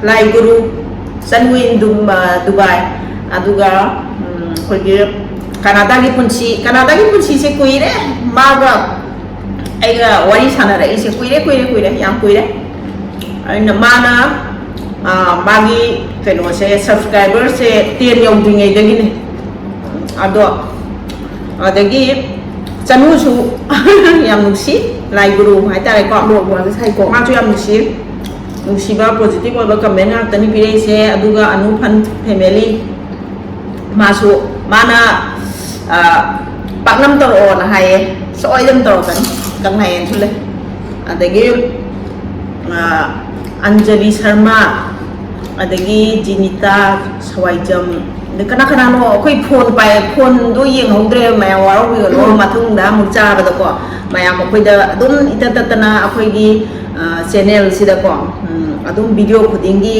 ꯂꯥꯏ ꯒꯨꯔꯨ ꯆꯅꯨ in ꯗꯨꯝ-, ꯑ, ꯗꯨꯕꯥꯏ꯫ ꯑꯗꯨꯒ, ꯎꯝ, ꯑꯩꯈꯣꯏꯒꯤ ꯀꯅꯥꯗꯥꯒꯤ ꯄꯨꯟꯁꯤ, ꯀꯅꯥꯗꯥꯒꯤ ꯄꯨꯟꯁꯤꯁꯦ ꯀꯨꯏꯔꯦ ꯃꯥꯒ ꯑꯩꯒ ꯋꯥꯔꯤ ꯁꯥꯟꯅꯔꯛꯏꯁꯦ, ꯀꯨꯏꯔꯦ, ꯀꯨꯏꯔꯦ, ꯀꯨꯏꯔꯦ, ꯌꯥꯝ ꯀꯨꯏꯔꯦ꯫ ꯑꯩꯅ, ꯃꯥꯅ, ꯑ, ꯃꯥꯒꯤ ꯀꯩꯅꯣꯁꯦ, ꯁꯕꯁꯀ꯭ꯔꯥꯏꯕꯔꯁꯦ ten ꯌꯧꯗ꯭ꯔꯤꯉꯩꯗꯒꯤꯅꯦ꯫ ꯑꯗꯣ ꯑꯗꯒꯤ ꯆꯅꯨꯁꯨ ꯌꯥꯝ ꯅꯨꯡꯁꯤ, ꯂꯥꯏ ꯒꯨꯔꯨ ꯍꯥꯏꯇꯥꯔꯦꯀꯣ꯫ ꯃꯣꯔꯣꯛ ꯃꯣꯔꯣꯛꯁꯦ ꯁꯥꯏꯀꯣ꯫ ꯃꯥꯁꯨ ꯌꯥꯝ ꯅꯨꯡꯁꯤ, ꯅꯨꯡꯁꯤꯕ ꯄꯣꯖꯤꯇꯤꯚ ꯑꯣꯏꯕ ꯀꯃꯦꯟ ꯉꯥꯛꯇꯅꯤ ꯄꯤꯔꯛꯏꯁꯦ꯫ ꯑꯗꯨꯒ ꯑꯅꯨ ꯐꯟ ꯐꯦꯃꯤꯂꯤ, ꯃꯥꯁꯨ, ꯃꯥꯅ, ꯑ, ꯄꯥꯛꯅꯝ ꯇꯧꯔꯛꯑꯣꯅ ꯍꯥꯏꯌꯦ꯫ ꯁꯣꯏꯗꯅ ꯇꯧꯔꯛꯀꯅꯤ, ꯀꯪꯂꯥꯌꯦꯟꯁꯨ ꯂꯩ꯫ ꯑꯗꯒꯤ, ꯑ, ꯑꯟꯖꯂꯤ ꯁꯔꯃ, ꯑꯗꯒꯤ ꯖꯤꯅꯤꯇꯥ ꯁꯋꯥꯏꯖꯝ, ꯑꯗꯩ ꯀꯅꯥ ꯀꯅꯥꯅꯣ ꯑꯩꯈꯣꯏ ꯐꯣꯟ ꯄꯥꯏ, ꯐꯣꯟꯗꯣ ꯌꯦꯡꯍꯧꯗ꯭ꯔꯦ, ꯃꯌꯥꯝ ꯋꯥꯔꯧꯕꯤꯒꯅꯨ꯫ ꯃꯊꯪꯗ ꯑꯃꯨꯛ ꯆꯥꯕꯗꯀꯣ ꯃꯌꯥꯝ ꯑꯩꯈꯣꯏꯗ ꯑꯗꯨꯝ ꯏꯇꯠ ꯇꯠꯇꯅ ꯑꯩꯈꯣꯏꯒꯤ, ꯑ, ꯆꯦꯅꯦꯜꯁꯤꯗꯀꯣ, ꯎꯝ, ꯑꯗꯨꯝ ꯚꯤꯗꯤꯑꯣ ꯈꯨꯗꯤꯡꯒꯤ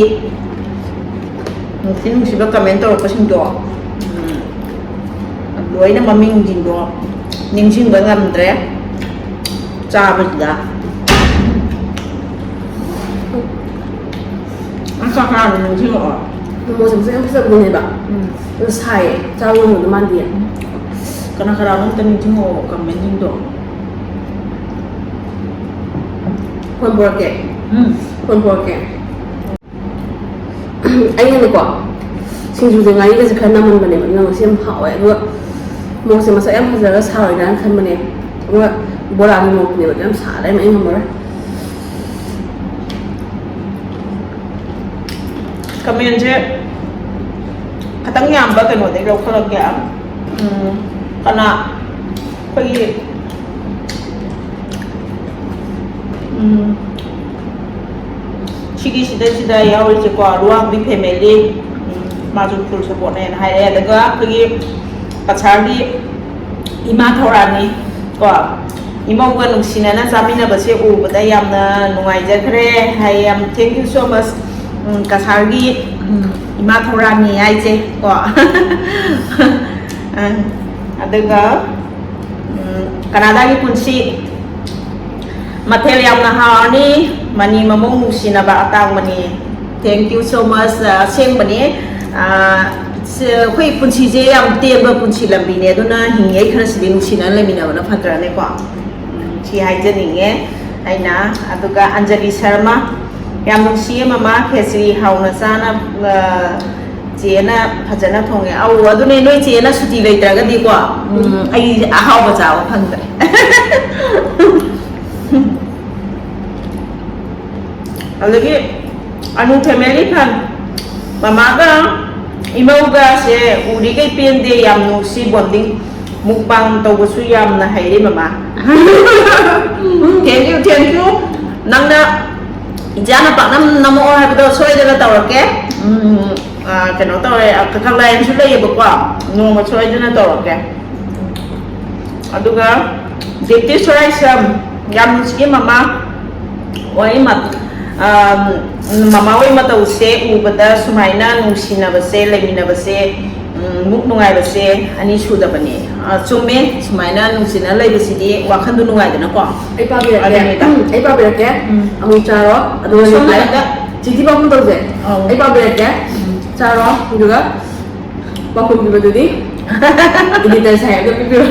ꯅꯨꯡꯁꯤ ꯅꯨꯡꯁꯤꯕ ꯀꯃꯦꯟ ꯇꯧꯔꯛꯄꯁꯤꯡꯗꯣ, ꯎꯝ, ꯂꯣꯏꯅ ꯃꯃꯤꯡꯁꯤꯡꯗꯣ ꯅꯤꯡꯁꯤꯡꯕ ꯉꯝꯗ꯭ꯔꯦ ꯆꯥꯕꯁꯤꯗ꯫ ꯑꯁ, ꯆꯥꯛ ꯆꯥꯕ ꯅꯤꯡꯁꯤꯡꯉꯛꯑꯣ꯫ ꯃꯣꯃꯣꯁꯦ ꯃꯁꯛ ꯌꯥꯝ ꯐꯖꯕꯗꯨꯅꯦꯕ꯫ ꯎꯝ꯫ ꯑꯗꯨ ꯁꯥꯏꯌꯦ꯫ ꯆꯥꯕ ꯉꯝꯒꯗꯧ ꯃꯥꯟꯗꯦ꯫ ꯀꯅꯥ ꯀꯅꯥꯅꯣ ꯑꯝꯇ ꯅꯤꯡꯁꯤꯡꯉꯛꯑꯣ ꯀꯃꯦꯟꯁꯤꯡꯗꯣ꯫ ꯐꯣꯟ ꯄꯣꯔꯛꯀꯦ꯫ ꯎꯝ꯫ ꯐꯣꯟ ꯄꯣꯔꯛꯀꯦ꯫ ꯑꯩꯅꯅꯦꯀꯣ, ꯁꯤꯡꯖꯨꯁꯦ ꯉꯥꯔꯤꯒꯁꯦ ꯈꯔ ꯅꯝꯍꯟꯕꯅꯦꯕ, ꯑꯗꯨꯅ ꯉꯁꯤ ꯌꯥꯝ ꯍꯥꯎꯋꯦ꯫ ꯑꯗꯨꯒ ꯃꯣꯔꯣꯛꯁꯦ ꯃꯁꯛ ꯌꯥꯝ ꯐꯖꯔꯒ ꯁꯥꯔꯣꯏꯗ꯭ꯔꯥꯅ ꯈꯟꯕꯅꯦ, ꯑꯗꯨꯒ ꯕꯣꯔꯥꯒꯤ ꯃꯣꯔꯣꯛꯇꯨꯅꯦꯕ, ꯑꯗꯨ ꯌꯥꯝ ꯁꯥꯔꯦ, ꯑꯩ ꯉꯝꯃꯔꯣꯏ꯫ ꯀꯃꯦꯟꯁꯦ ꯈꯤꯇꯪ ꯌꯥꯝꯕ ꯀꯩꯅꯣꯗꯩ ꯂꯧꯈꯠꯂꯛꯀꯦ꯫ ꯎꯝ, ꯀꯅꯥ, ꯑꯩꯈꯣꯏꯒꯤ ꯎꯝ꯫ ꯁꯤꯒꯤ ꯁꯤꯗꯩꯁꯤꯗ ꯌꯥꯎꯔꯤꯁꯦꯀꯣ, ꯂꯨꯋꯥꯡꯕꯤ family, ꯎꯝ, ꯃꯥꯁꯨ full supportꯅꯦꯅ ꯍꯥꯏꯔꯛꯑꯦ꯫ ꯑꯗꯨꯒ ꯑꯩꯈꯣꯏꯒꯤ ꯀꯁꯥꯔꯒꯤ ꯏꯃꯥ ꯊꯧꯔꯥꯅꯤ ꯀꯣ, ꯏꯃꯧꯒ ꯅꯨꯡꯁꯤꯅꯅ ꯆꯥꯃꯤꯟꯅꯕꯁꯦ ꯎꯕꯗ ꯌꯥꯝꯅ ꯅꯨꯡꯉꯥꯏꯖꯈ꯭ꯔꯦ ꯍꯥꯏ꯫ ꯌꯥꯝ thank you so much, ꯎꯝ, ꯀꯁꯥꯔꯒꯤ, ꯎꯝ, ꯏꯃꯥ ꯊꯧꯔꯥꯅꯤ ꯍꯥꯏꯁꯦ ꯀꯣ꯫ ꯑ, ꯑꯗꯨꯒ, ꯎꯝ, ꯀꯅꯥꯗꯥꯒꯤ ꯄꯨꯟꯁꯤ ꯃꯊꯦꯜ ꯌꯥꯝꯅ ꯍꯥꯎꯔꯅꯤ꯫ ꯃꯅꯤ ꯃꯃꯧ ꯅꯨꯡꯁꯤꯅꯕ ꯑꯇꯥꯡꯕꯅꯤ꯫ Thank you so much꯫ ꯑ, ꯑꯁꯦꯡꯕꯅꯤ꯫ ꯑ, ꯁ-, ꯑꯩꯈꯣꯏ ꯄꯨꯟꯁꯤꯁꯦ ꯌꯥꯝ ꯇꯦꯟꯕ ꯄꯨꯟꯁꯤ ꯂꯝꯕꯤꯅꯦ, ꯑꯗꯨꯅ ꯍꯤꯡꯉꯤꯉꯩ ꯈꯔꯁꯤꯗꯤ ꯅꯨꯡꯁꯤꯅꯅ ꯂꯩꯃꯤꯟꯅꯕꯅ ꯐꯠꯇ꯭ꯔꯅꯦꯀꯣ꯫ ꯎꯝ, ꯁꯤ ꯍꯥꯏꯖꯅꯤꯡꯉꯦ ꯑꯩꯅ꯫ ꯑꯗꯨꯒ ꯑꯟꯖꯂꯤ ꯁꯔꯃ, ꯌꯥꯝ ꯅꯨꯡꯁꯤꯌꯦ ꯃꯃꯥ, ꯈꯦꯆ꯭ꯔꯤ ꯍꯥꯎꯅ ꯆꯥꯅ, ꯑ, ꯆꯦꯅ ꯐꯖꯅ ꯊꯣꯡꯉꯦ꯫ ꯑꯧ, ꯑꯗꯨꯅꯦ, ꯅꯣꯏ ꯆꯦꯅ ꯁꯨꯇꯤ ꯂꯩꯇ꯭ꯔꯒꯗꯤꯀꯣ, ꯎꯝ, ꯑꯩ ꯑꯍꯥꯎꯕ ꯆꯥꯕ ꯐꯪꯗ꯭ꯔꯦ꯫ ꯑꯗꯒꯤ ꯑꯅꯨ family ꯐꯟ, ꯃꯃꯥꯒ ꯏꯃꯧꯒꯁꯦ ꯎꯔꯤꯈꯩ ꯄꯦꯟꯗꯦ, ꯌꯥꯝ ꯅꯨꯡꯁꯤ bonding꯫ Mukbang ꯇꯧꯕꯁꯨ ꯌꯥꯝꯅ ꯍꯩꯔꯦ ꯃꯃꯥ꯫ Thank you, thank you꯫ ꯅꯪꯅ ꯏꯟꯖꯥꯡ ꯄꯥꯛꯅꯝ ꯅꯝꯃꯛꯑꯣ ꯍꯥꯏꯕꯗꯣ ꯁꯣꯏꯗꯅ ꯇꯧꯔꯛꯀꯦ꯫ ꯎꯝ, ꯑ, ꯀꯩꯅꯣ ꯇꯧꯔꯦ, ꯑ, ꯀꯪꯂꯥ ꯌꯦꯟꯁꯨ ꯂꯩꯌꯦꯕꯀꯣ, ꯅꯣꯡꯃ ꯁꯣꯏꯗꯅ ꯇꯧꯔꯛꯀꯦ꯫ ꯑꯗꯨꯒ ꯗꯦꯇꯤ ꯁꯣꯔꯥꯏꯁꯝ, ꯌꯥꯝ ꯅꯨꯡꯁꯤꯌꯦ ꯃꯃꯥ꯫ ꯍꯣꯏ, ꯃ-, ꯑ, ꯃꯃꯥ ꯍꯣꯏ ꯃꯇꯧꯁꯦ ꯎꯕꯗ ꯁꯨꯃꯥꯏꯅ ꯅꯨꯡꯁꯤꯅꯕꯁꯦ, ꯂꯩꯃꯤꯟꯅꯕꯁꯦ, ꯎꯝ, ꯃꯨꯛ ꯅꯨꯡꯉꯥꯏꯕꯁꯦ ꯑꯅꯤ ꯁꯨꯗꯕꯅꯦ꯫ ꯑ, ꯆꯨꯝꯃꯦ, ꯁꯨꯃꯥꯏꯅ ꯅꯨꯡꯁꯤꯅ ꯂꯩꯕꯁꯤꯗꯤ ꯋꯥꯈꯜꯗꯣ ꯅꯨꯡꯉꯥꯏꯗꯅꯀꯣ꯫ ꯑꯩ ꯄꯥꯕꯤꯔꯛꯀꯦ꯫ ꯑꯗꯨꯅꯤꯗ꯫ ꯎꯝ, ꯑꯩ ꯄꯥꯕꯤꯔꯛꯀꯦ꯫ ꯎꯝ꯫ ꯑꯃꯨꯛ ꯆꯥꯔꯣ꯫ ꯑꯗꯨꯒ ꯁꯣꯝ reply꯫ ꯅꯥꯀꯟꯗ꯫ ꯆꯤꯊꯤ ꯄꯥꯎꯈꯨꯝ ꯇꯧꯁꯦ꯫ ꯑꯧ꯫ ꯑꯩ ꯄꯥꯕꯤꯔꯛꯀꯦ꯫ ꯎꯝ꯫ ꯆꯥꯔꯣ꯫ ꯑꯗꯨꯒ ꯄꯥꯎꯈꯨꯝ ꯄꯤꯕꯗꯨꯗꯤ editor ꯁꯥꯍꯦꯕꯅ ꯄꯤꯕꯤꯔꯣ꯫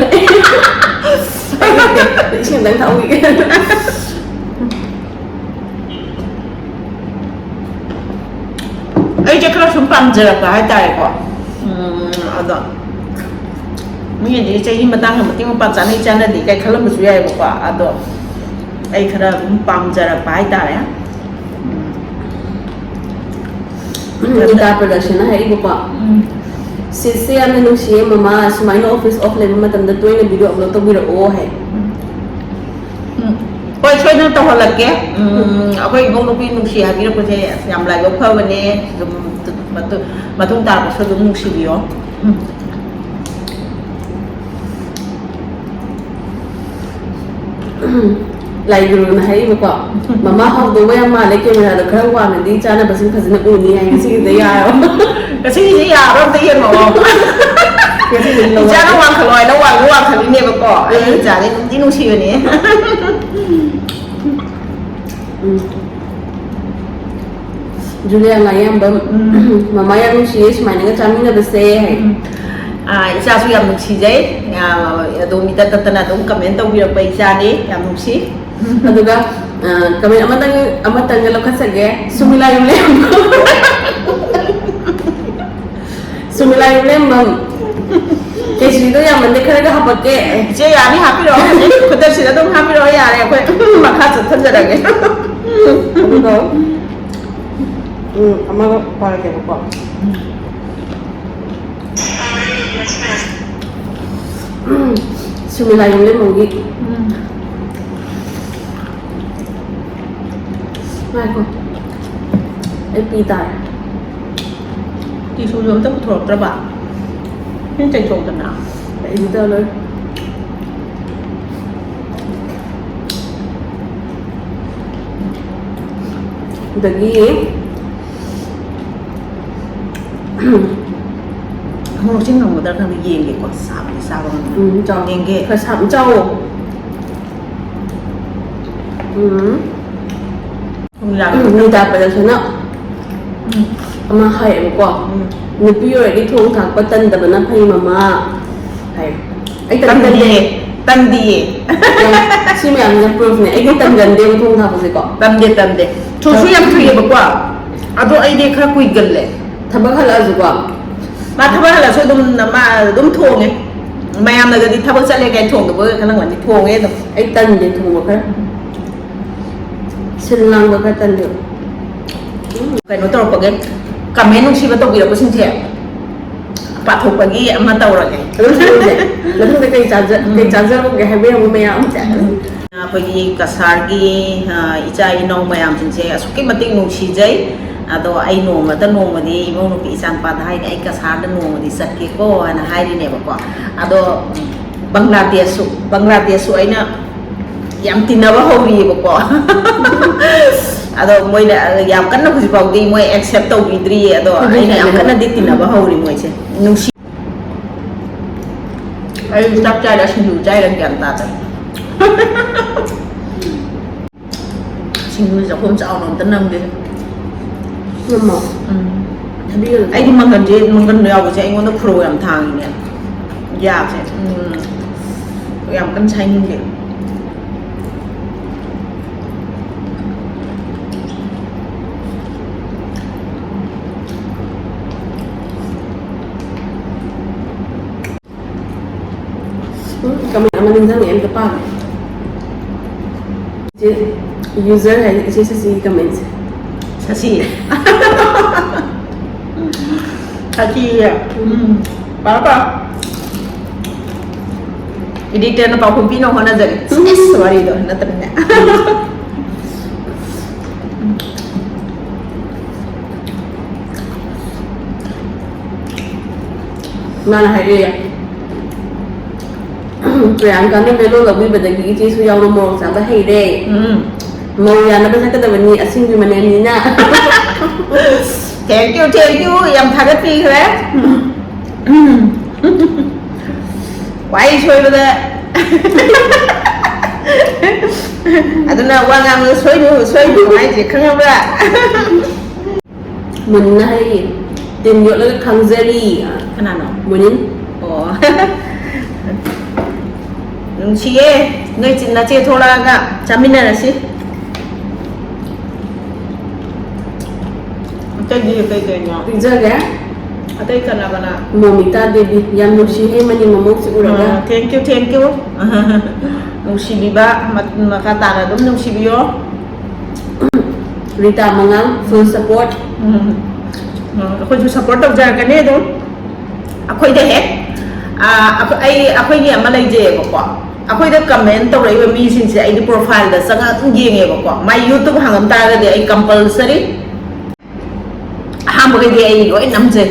ꯑꯩ ꯅꯠꯇꯦ, ꯏꯁꯤꯡ ꯑꯝꯇꯪ ꯊꯛꯍꯧꯈꯤꯒꯦ꯫ ꯑꯩꯁꯦ ꯈꯔ ꯁꯨꯝ ꯄꯥꯝꯖꯔꯛꯄ ꯍꯥꯏꯇꯥꯔꯦꯀꯣ꯫ ꯎꯝ, ꯑꯗꯣ ꯃꯤꯅꯗꯤ ꯆꯍꯤ ꯃꯇꯥꯡꯒ ꯃꯇꯤꯛ ꯃꯄꯥ ꯆꯥꯅꯩ ꯆꯥꯟꯅꯗꯦ ꯀꯥꯏ ꯈꯜꯂꯝꯕꯁꯨ ꯌꯥꯏꯑꯕꯀꯣ꯫ ꯑꯗꯣ ꯑꯩ ꯈꯔ ꯑꯗꯨꯝ ꯄꯥꯝꯖꯔꯛꯄ ꯍꯥꯏꯇꯥꯔꯦ꯫ ꯎꯝ꯫ ꯅꯤꯇꯥ ꯄ꯭ꯔꯗꯛꯁꯟꯅ ꯍꯥꯏꯔꯛꯏꯕꯀꯣ꯫ ꯎꯝ꯫ "ꯁꯤꯁꯁꯦ ꯌꯥꯝꯅ ꯅꯨꯡꯁꯤꯌꯦ ꯃꯃꯥ, ꯁꯨꯃꯥꯏꯅ office off ꯂꯩꯕ ꯃꯇꯝꯗ ꯇꯣꯏꯅ video upload ꯇꯧꯕꯤꯔꯛꯑꯣ" ꯍꯥꯏ꯫ ꯎꯝ꯫ ꯎꯝ꯫ ꯍꯣꯏ, ꯁꯣꯏꯗꯅ ꯇꯧꯍꯜꯂꯛꯀꯦ꯫ ꯎꯝ, ꯑꯩꯈꯣꯏ ꯏꯃꯧ ꯅꯨꯄꯤ ꯅꯨꯡꯁꯤ ꯍꯥꯏꯕꯤꯔꯛꯄꯁꯦ ꯑꯁ ꯌꯥꯝ ꯂꯥꯏꯕꯛ ꯐꯕꯅꯦ꯫ ꯑꯗꯨꯝ ꯃꯇꯨꯡ, ꯃꯇꯨꯡ ꯇꯥꯔꯛꯄꯁꯨ ꯑꯗꯨꯝ ꯅꯨꯡꯁꯤꯕꯤꯌꯣ꯫ ꯎꯝ꯫ ꯂꯥꯏ ꯒꯨꯔꯨꯅ ꯍꯥꯏꯔꯤꯕꯀꯣ, "ꯃꯃꯥ ꯍꯥꯎꯗꯧꯕ ꯌꯥꯝ ꯃꯥꯜꯂꯦ, ꯀꯦꯃꯦꯔꯥꯗꯣ ꯈꯔ ꯋꯥꯡꯉꯗꯤ ꯆꯥꯅꯕꯁꯤꯡ ꯐꯖꯅ ꯎꯅꯤ" ꯍꯥꯏ꯫ ꯉꯁꯤꯒꯤꯗ ꯌꯥꯔꯕ꯫ ꯉꯁꯤꯒꯤꯁꯦ ꯌꯥꯕ꯭ꯔꯥ ꯑꯝꯇ ꯌꯦꯡꯉꯛꯑꯣ꯫ ꯉꯁꯤꯒꯤꯗꯤ ꯂꯧꯔꯦ꯫ ꯏꯆꯥꯅ ꯋꯥꯡꯈꯠꯂꯣ ꯍꯥꯏꯅ ꯋꯥꯡꯁꯨ ꯋꯥꯡꯈꯠꯂꯤꯅꯦꯕꯀꯣ꯫ ꯑꯩ ꯏꯆꯥꯗꯤ ꯅꯨꯡꯗꯤ ꯅꯨꯡꯁꯤꯕꯅꯦ꯫ ꯎꯝ꯫ ꯖꯨꯂꯤꯌꯥ ꯉꯥꯌꯥꯝꯕꯝ, "ꯃꯃꯥ ꯌꯥꯝ ꯅꯨꯡꯁꯤꯌꯦ ꯁꯨꯃꯥꯏꯅꯒ ꯆꯥꯃꯤꯟꯅꯕꯁꯦ" ꯍꯥꯏ꯫ ꯎꯝ꯫ ꯑꯥ, ꯏꯆꯥꯁꯨ ꯌꯥꯝ ꯅꯨꯡꯁꯤꯖꯩ꯫ ꯑꯥ, ꯑꯗꯨꯝ ꯏꯇꯠ ꯇꯠꯇꯅ ꯑꯗꯨꯝ comment ꯇꯧꯕꯤꯔꯛꯄ ꯏꯆꯥꯅꯤ꯫ ꯌꯥꯝ ꯅꯨꯡꯁꯤ꯫ ꯑꯗꯨꯒ, ꯑ, comment ꯑꯃꯇꯪ, ꯑꯃꯇꯪꯒ ꯂꯧꯈꯠꯆꯒꯦ꯫ ꯁꯨꯃꯤꯂꯥ ꯌꯨꯝꯂꯦꯝꯕꯝ꯫ ꯁꯨꯃꯤꯂꯥ ꯌꯨꯝꯂꯦꯝꯕꯝ꯫ "ꯀꯦꯖꯤꯗꯣ ꯌꯥꯝꯃꯟꯗꯦ, ꯈꯔꯒ ꯍꯥꯄꯛꯀꯦ"꯫ ꯏꯆꯦ, ꯌꯥꯅꯤ, ꯍꯥꯞꯄꯤꯔꯛꯑꯣ꯫ ꯈꯨꯗꯛꯁꯤꯗ ꯑꯗꯨꯝ ꯍꯥꯞꯄꯤꯔꯛꯑꯣ, ꯌꯥꯔꯦ꯫ ꯑꯩꯈꯣꯏ ꯃꯈꯥ ꯆꯠꯊꯖꯔꯒꯦ꯫ ꯑꯗꯨꯒ, ꯎꯝ, ꯑꯃꯒ ꯄꯥꯔꯛꯀꯦꯕꯀꯣ꯫ ꯁꯨꯃꯤꯂꯥ ꯌꯨꯝꯂꯦꯝꯕꯝꯒꯤ꯫ ꯎꯝ꯫ ꯉꯥꯏꯈꯣ꯫ ꯑꯩ ꯄꯤ ꯇꯥꯔꯦ꯫ Tissueꯁꯨ ꯑꯝꯇ ꯄꯨꯊꯣꯔꯛꯇ꯭ꯔꯕ? ꯁꯤꯅ ꯇꯩꯊꯣꯛꯇꯅ꯫ ꯑꯩꯗꯤ ꯇꯧꯔꯣꯏ꯫ ꯑꯗꯒꯤ ꯃꯣꯔꯣꯛꯁꯤ ꯉꯝꯒꯗ꯭ꯔꯥ ꯈꯪꯗꯦ, ꯌꯦꯡꯒꯦꯀꯣ꯫ ꯁꯥꯕꯗꯤ ꯆꯥꯕ ꯉꯝꯗꯦ꯫ ꯎꯝ, ꯆꯥꯎ꯫ ꯌꯦꯡꯒꯦ꯫ ꯈꯔ ꯁꯥꯕ ꯆꯥꯎꯋꯣ꯫ ꯎꯝ꯫ ꯊꯨꯝ ꯌꯥꯛ-, ꯎꯝ, ꯅꯤꯇꯥ ꯄ꯭ꯔꯗꯛꯁꯟꯅ ꯎꯝ꯫ ꯑꯃ ꯍꯥꯏꯌꯦꯕꯀꯣ꯫ ꯎꯝ꯫ "ꯅꯨꯄꯤ ꯑꯣꯏꯔꯗꯤ ꯊꯣꯡ ꯊꯥꯛꯄ ꯇꯟꯗꯕꯅ ꯐꯩ ꯃꯃꯥ" ꯍꯥꯏ꯫ ꯑꯩ ꯇꯟꯗꯦ꯫ ꯇꯟꯗꯤꯌꯦ꯫ ꯇꯟꯗꯤꯌꯦ꯫ ꯁꯤ ꯃꯌꯥꯝꯁꯤꯅ proofꯅꯦ꯫ ꯑꯩꯗꯤ ꯇꯟꯒꯟꯗꯦꯕ ꯊꯣꯡ ꯊꯥꯛꯄꯁꯦꯀꯣ꯫ ꯇꯟꯗꯦ, ꯇꯟꯗꯦ꯫ ꯊꯨꯁꯨ ꯌꯥꯝ ꯊꯨꯏꯌꯦꯕꯀꯣ꯫ ꯑꯗꯣ ꯑꯩꯗꯤ ꯈꯔ ꯀꯨꯏꯒꯜꯂꯦ꯫ ꯊꯕꯛ ꯍꯜꯂꯛꯑꯁꯨꯀꯣ꯫ ꯃꯥ ꯊꯕꯛ ꯍꯜꯂꯛꯑꯁꯨ ꯑꯗꯨꯝ, ꯃꯥ ꯑꯗꯨꯝ ꯊꯣꯡꯉꯦ꯫ ꯃꯌꯥꯝꯅꯒꯗꯤ ꯊꯕꯛ ꯆꯠꯂꯦ ꯀꯥꯏꯅ ꯊꯣꯡꯗꯕ ꯈꯜꯂꯝꯒꯅꯤ꯫ ꯊꯣꯡꯉꯦ ꯑꯗꯨꯝ꯫ ꯑꯩ ꯇꯟꯗꯦ ꯊꯣꯡꯕ ꯈꯔ꯫ ꯁꯤꯜ ꯂꯥꯡꯕ ꯈꯔ ꯇꯟꯗꯦ꯫ ꯀꯩꯅꯣ ꯇꯧꯔꯛꯄꯒꯤ comment ꯅꯨꯡꯁꯤꯕ ꯇꯧꯕꯤꯔꯛꯄꯁꯤꯡꯁꯦ ꯄꯥꯊꯣꯛꯄꯒꯤ ꯑꯃ ꯇꯧꯔꯒꯦ꯫ ꯑꯗꯨꯝ ꯁꯤꯁꯦ ꯃꯊꯪꯗ ꯀꯩ ꯆꯥꯖ- ꯀꯩ ꯆꯥꯖꯔꯝꯒꯦ ꯍꯥꯏꯕꯤꯔꯝꯃꯨ ꯃꯌꯥꯝꯁꯦ꯫ ꯑꯩꯈꯣꯏꯒꯤ ꯀꯁꯥꯔꯒꯤ, ꯑ, ꯏꯆꯥ ꯏꯅꯥꯎ ꯃꯌꯥꯝꯁꯤꯡꯁꯦ ꯑꯁꯨꯛꯀꯤ ꯃꯇꯤꯛ ꯅꯨꯡꯁꯤꯖꯩ꯫ ꯑꯗꯣ ꯑꯩ ꯅꯣꯡꯃꯗ ꯅꯣꯡꯃꯗꯤ ꯏꯃꯧ ꯅꯨꯄꯤ ꯏꯆꯥ ꯅꯨꯄꯥꯗ ꯍꯥꯏꯅꯤ, "ꯑꯩ ꯀꯁꯥꯔꯗ ꯅꯣꯡꯃꯗꯤ ꯆꯠꯀꯦꯀꯣ" ꯍꯥꯏꯅ ꯍꯥꯏꯔꯤꯅꯦꯕꯀꯣ꯫ ꯑꯗꯣ ꯕꯪꯒ꯭ꯂꯥꯗꯦꯁꯁꯨ, ꯕꯪꯒ꯭ꯂꯥꯗꯦꯁꯁꯨ ꯑꯩꯅ ꯌꯥꯝ ꯇꯤꯟꯅꯕ ꯍꯧꯔꯤꯑꯕꯀꯣ꯫ ꯑꯗꯣ ꯃꯣꯏꯅ ꯌꯥꯝ ꯀꯟꯅ ꯍꯧꯖꯤꯛ ꯐꯥꯎꯗꯤ ꯃꯣꯏ ꯑꯦꯛꯁꯦꯞ ꯇꯧꯕꯤꯗ꯭ꯔꯤꯌꯦ꯫ ꯑꯗꯣ ꯑꯩꯅ ꯌꯥꯝ ꯀꯟꯅꯗꯤ ꯇꯤꯟꯅꯕ ꯍꯧꯔꯤ ꯃꯣꯏꯁꯦ꯫ ꯅꯨꯡꯁꯤ꯫ ꯑꯩ ꯆꯥꯛ ꯆꯥꯏꯔ ꯁꯤꯡꯖꯨ ꯆꯥꯏꯔ ꯒ꯭ꯌꯥꯟ ꯇꯥꯗ꯭ꯔꯦ꯫ ꯁꯤꯡꯖꯨ ꯆꯥꯛꯈꯨꯝ ꯆꯥꯎꯅ ꯑꯝꯇ ꯅꯝꯒꯦ꯫ ꯉꯝꯃꯣ꯫ ꯎꯝ꯫ ꯊꯕꯤꯒ ꯑꯩꯗꯤ ꯃꯪꯒꯟꯁꯦ, ꯃꯪꯒꯟ ꯌꯥꯎꯕꯁꯦ ꯑꯩꯉꯣꯟꯗ ꯈꯨꯔꯧ ꯌꯥꯝ ꯊꯥꯡꯉꯤꯅꯦ꯫ ꯌꯥꯁꯦ꯫ ꯎꯝ꯫ ꯌꯥꯝ ꯀꯟꯅ ꯁꯥꯏꯅꯤꯡꯗꯦ꯫ ꯎꯝ, ꯀꯃꯦꯟ ꯑꯃ ꯅꯤꯡꯁꯤꯡꯉꯛꯑꯦ, ꯑꯝꯇ ꯄꯥꯒꯦ꯫ ꯏꯆꯦ, ꯌꯨꯖꯔ ꯍꯥꯏꯗꯤ ꯏꯆꯦ ꯁꯁꯤꯒꯤ ꯀꯃꯦꯟꯁꯦ꯫ ꯁꯁꯤ꯫ ꯁꯁꯤ꯫ ꯎꯝ꯫ ꯄꯥꯔꯣ, ꯄꯥꯔꯣ꯫ ꯏꯗꯤꯇꯔꯅ ꯄꯥꯎꯈꯨꯝ ꯄꯤꯅꯕ ꯍꯣꯠꯅꯖꯔꯤ꯫ ꯏꯁ, ꯋꯥꯔꯤꯗꯣ ꯅꯠꯇ꯭ꯔꯅꯦ꯫ ꯃꯥꯅ ꯍꯥꯏꯔꯛꯑꯦ, "ꯄ꯭ꯔꯤꯌꯥꯡꯀꯥꯅ ꯃꯦꯂꯣ ꯂꯧꯕꯤꯕꯗꯒꯤ ꯏꯆꯦꯁꯨ ꯌꯥꯎꯅ ꯃꯣꯔꯣꯛ ꯆꯥꯕ ꯍꯩꯔꯦ꯫ ꯎꯝ꯫ ꯃꯧ ꯌꯥꯅꯕ ꯆꯠꯀꯗꯕꯅꯤ ꯑꯁꯤꯡꯕꯤ ꯃꯅꯦꯝꯅꯤꯅ꯫" Thank you, thank you, ꯌꯥꯝ ꯊꯥꯒꯠꯄꯤꯈ꯭ꯔꯦ꯫ ꯎꯝ꯫ ꯋꯥꯍꯩ ꯁꯣꯏꯕꯗ꯫ ꯑꯗꯨꯅ ꯋꯥ ꯉꯥꯡꯕꯗ ꯁꯣꯏꯅꯨ, ꯁꯣꯏꯅꯨ ꯍꯥꯏꯁꯦ ꯈꯪꯉꯕ꯭ꯔꯥ? ꯃꯨꯟꯅ ꯍꯥꯏꯔꯤ, "ꯇꯤꯟ ꯌꯣꯠꯂꯒ ꯈꯪꯖꯔꯤ꯫" ꯀꯅꯥꯅꯣ? ꯃꯨꯅꯤꯟ꯫ ꯑꯣ꯫ ꯅꯨꯡꯁꯤꯌꯦ, ꯅꯣꯏ ꯆꯤ-, ꯅꯆꯦ ꯊꯣꯛꯂꯛꯑꯒ ꯆꯥꯃꯤꯟꯅꯔꯁꯤ꯫ ꯑꯇꯩꯗꯤ ꯀꯩ ꯀꯩꯅꯣ? ꯄꯤꯖꯒꯦ꯫ ꯑꯇꯩ ꯀꯅꯥ ꯀꯅꯥ? ꯃꯣꯃꯤꯇꯥ ꯗꯦꯕꯤ, ꯌꯥꯝ ꯅꯨꯡꯁꯤꯍꯦ ꯃꯅꯤ ꯃꯃꯧꯁꯦ ꯎꯔꯒ꯫ ꯑ, thank you, thank you꯫ ꯅꯨꯡꯁꯤꯕꯤꯕ ꯃ-, ꯃꯈꯥ ꯇꯥꯅ ꯑꯗꯨꯝ ꯅꯨꯡꯁꯤꯕꯤꯌꯣ꯫ Rita ꯃꯉꯥꯡ, full support꯫ ꯎꯝ꯫ ꯑ, ꯑꯩꯈꯣꯏꯁꯨ support ꯇꯧꯖꯔꯛꯀꯅꯤ ꯑꯗꯨꯝ꯫ ꯑꯩꯈꯣꯏꯗ ꯍꯦꯛ, ꯑ, ꯑꯩꯈꯣꯏ, ꯑꯩ, ꯑꯩꯈꯣꯏꯒꯤ ꯑꯃ ꯂꯩꯖꯩꯌꯦꯕꯀꯣ꯫ ꯑꯩꯈꯣꯏꯗ comment ꯇꯧꯔꯛꯏꯕ ꯃꯤꯁꯤꯡꯁꯦ ꯑꯩꯗꯤ profile ꯗ ꯆꯪꯉꯒ ꯑꯗꯨꯝ ꯌꯦꯡꯉꯦꯕꯀꯣ꯫ My YouTube ꯍꯥꯡꯉꯝ ꯇꯥꯔꯒꯗꯤ ꯑꯩ compulsory ꯑꯍꯥꯟꯕꯒꯩꯗꯤ ꯑꯩ ꯂꯣꯏ ꯅꯝꯖꯩ,